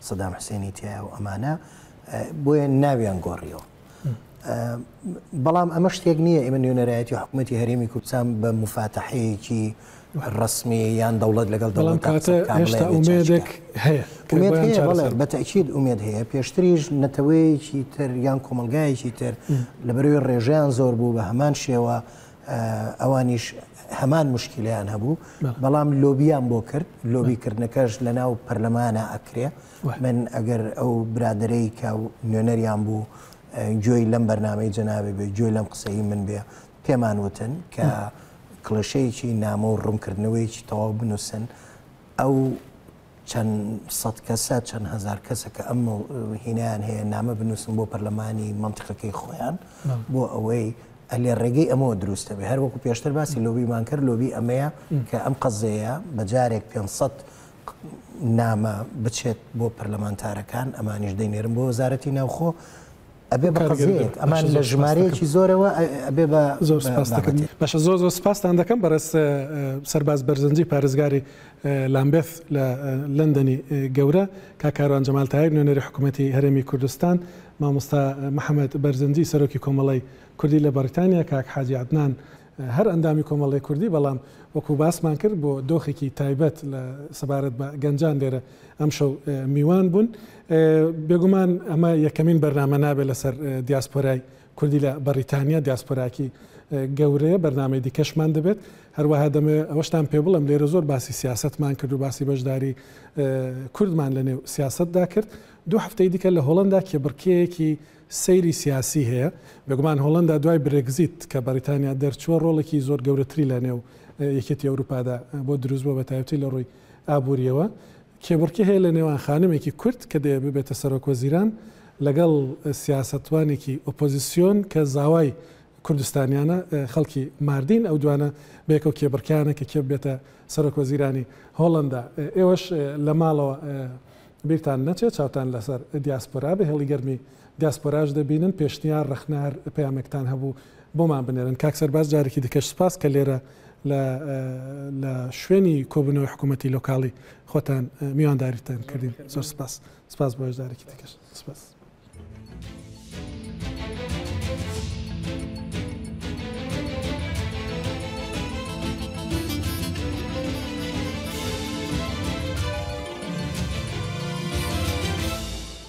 Speaker 4: سەدام حسێنی تایە و ئەمانە بۆیە ناویان گۆڕیەوە. بەڵام ئەمە شتێک نییە ئێمە نوێنەرایەتی حکوومەتی هەرێمی کوردستان بە مفاتەحەیەکی ڕەسمی یان دەوڵەت لەگەڵ
Speaker 2: دەوڵەت هێشتا ئومێدێک هەیە
Speaker 4: ئومێد هەیە بەڵێ بە تەئکید ئومێد هەیە پێشتریش نەتەوەیەکی تر یان کۆمەڵگایەکی تر لەبەرەوەی ڕێژەیان زۆر بوو بە هەمان شێوە ئەوانیش هەمان مشکلیان هەبوو بەڵام لۆبیان بۆ کرد لۆبی کردنەکەش لە ناو پەرلەمانە ئەکرێ من ئەگەر ئەو برادەرەی کە نوێنەریان بوو گوێی لەم بەرنامەی جەنابی بێ گوێی لەم قسەی من بێ پێمان وتن کە کڵێشەیەکی نامە و ڕوونکردنەوەیەکی تەواو بنووسن ئەو چەند سەد کەسە چەند هەزار کەسە کە ئەم هینایان هەیە نامە بنووسن بۆ پەرلەمانی مەنتیقەکەی خۆیان بۆ ئەوەی ئەلێ ڕێگەی ئەمەوە دروستە بێ هەر وەکو پێشتر باسی لۆبیمان کرد لۆبی ئەمەیە کە ئەم قەزەیە بە جارێک 500 نامە بچێت بۆ پەرلەمانتارەکان ئەمانیش دەینێرن بۆ وەزارەتی ناوخۆ ئەبێ بە قەزیەیەک ئەمان لە ژمارەیەکی زۆرەوە ئەبێ بە
Speaker 2: زۆر سپاس دەکەم باشە زۆر زۆر سپاستان دەکەم بەڕێز سەرباز بەرزنجی پارێزگاری لامبێث لە لەندەنی گەورە کاک کاروان جەمال تاهیر نوێنەری حکوومەتی هەرێمی کوردستان مامۆستا محەمەد بەرزنجی سەرۆکی کۆمەڵەی کوردی لە بەڕیتانیا کاک حاجی عەدنان هەر ئەندامی کۆمەڵەی کوردی بەڵام وەکو باسمان کرد بۆ دۆخێکی تایبەت لە سەبارەت بە گەنجان لێرە ئەمشەو میوان بوون. بێگومان ئەمە یەکەمین بەرنامە نابێت لەسەر دیاسپۆرای کوردی لە بەڕیتانیا، دیاسپۆراکی گەورەیە، بەرنامەی دیکەشمان دەبێت. هەروەها دەمەوێت ئەوەشتان پێ بڵێم لێرە زۆر باسی سیاسەتمان کرد و باسی بەشداری کوردمان لەنێو سیاسەتدا کرد. دوو هەفتەی دیکە لە هۆڵەندا کێبڕکێیەکی سەیری سیاسی هەیە. بێگومان هۆڵەندا دوای برێگزیت کە بەڕیتانیا دەرچووە ڕۆڵێکی زۆر گەورەتری لە نێو یەکێتی ئەوروپادا بۆ دروست بووە بەتایبەتی لە ڕووی ئابوورییەوە. کێبڕکێ هەیە لە نێوان خانمێکی کورد کە دەیەوێت ببێتە سەرۆکوەزیران لەگەڵ سیاسەتوانێکی ئۆپۆزیسیۆن کە زاوای کوردستانیانە خەڵکی ماردین، ئەو دوانە بەیەکەوە کێبڕکێیانە کە کێ ببێتە سەرۆکوەزیرانی هۆڵەندا. ئێوەش لە ماڵەوە بیرتان نەچێت چاوتان لەسەر دیاسپۆرا بێ، هێڵی گەرمی دیاسپۆراش دەبینن، پێشنیار، ڕەخنە هەر پەیامێکتان هەبوو بۆمان بنێرن. کاک سەرباز جارێکی دیکەش سوپاس کە لێرە لە لە شوێنی کۆبوونەوەی حکوومەتی لۆکاڵی خۆتان میوانداریتان کردین. زۆر سوپاس. سوپاس بۆ جارێکی دیکەش. سوپاس.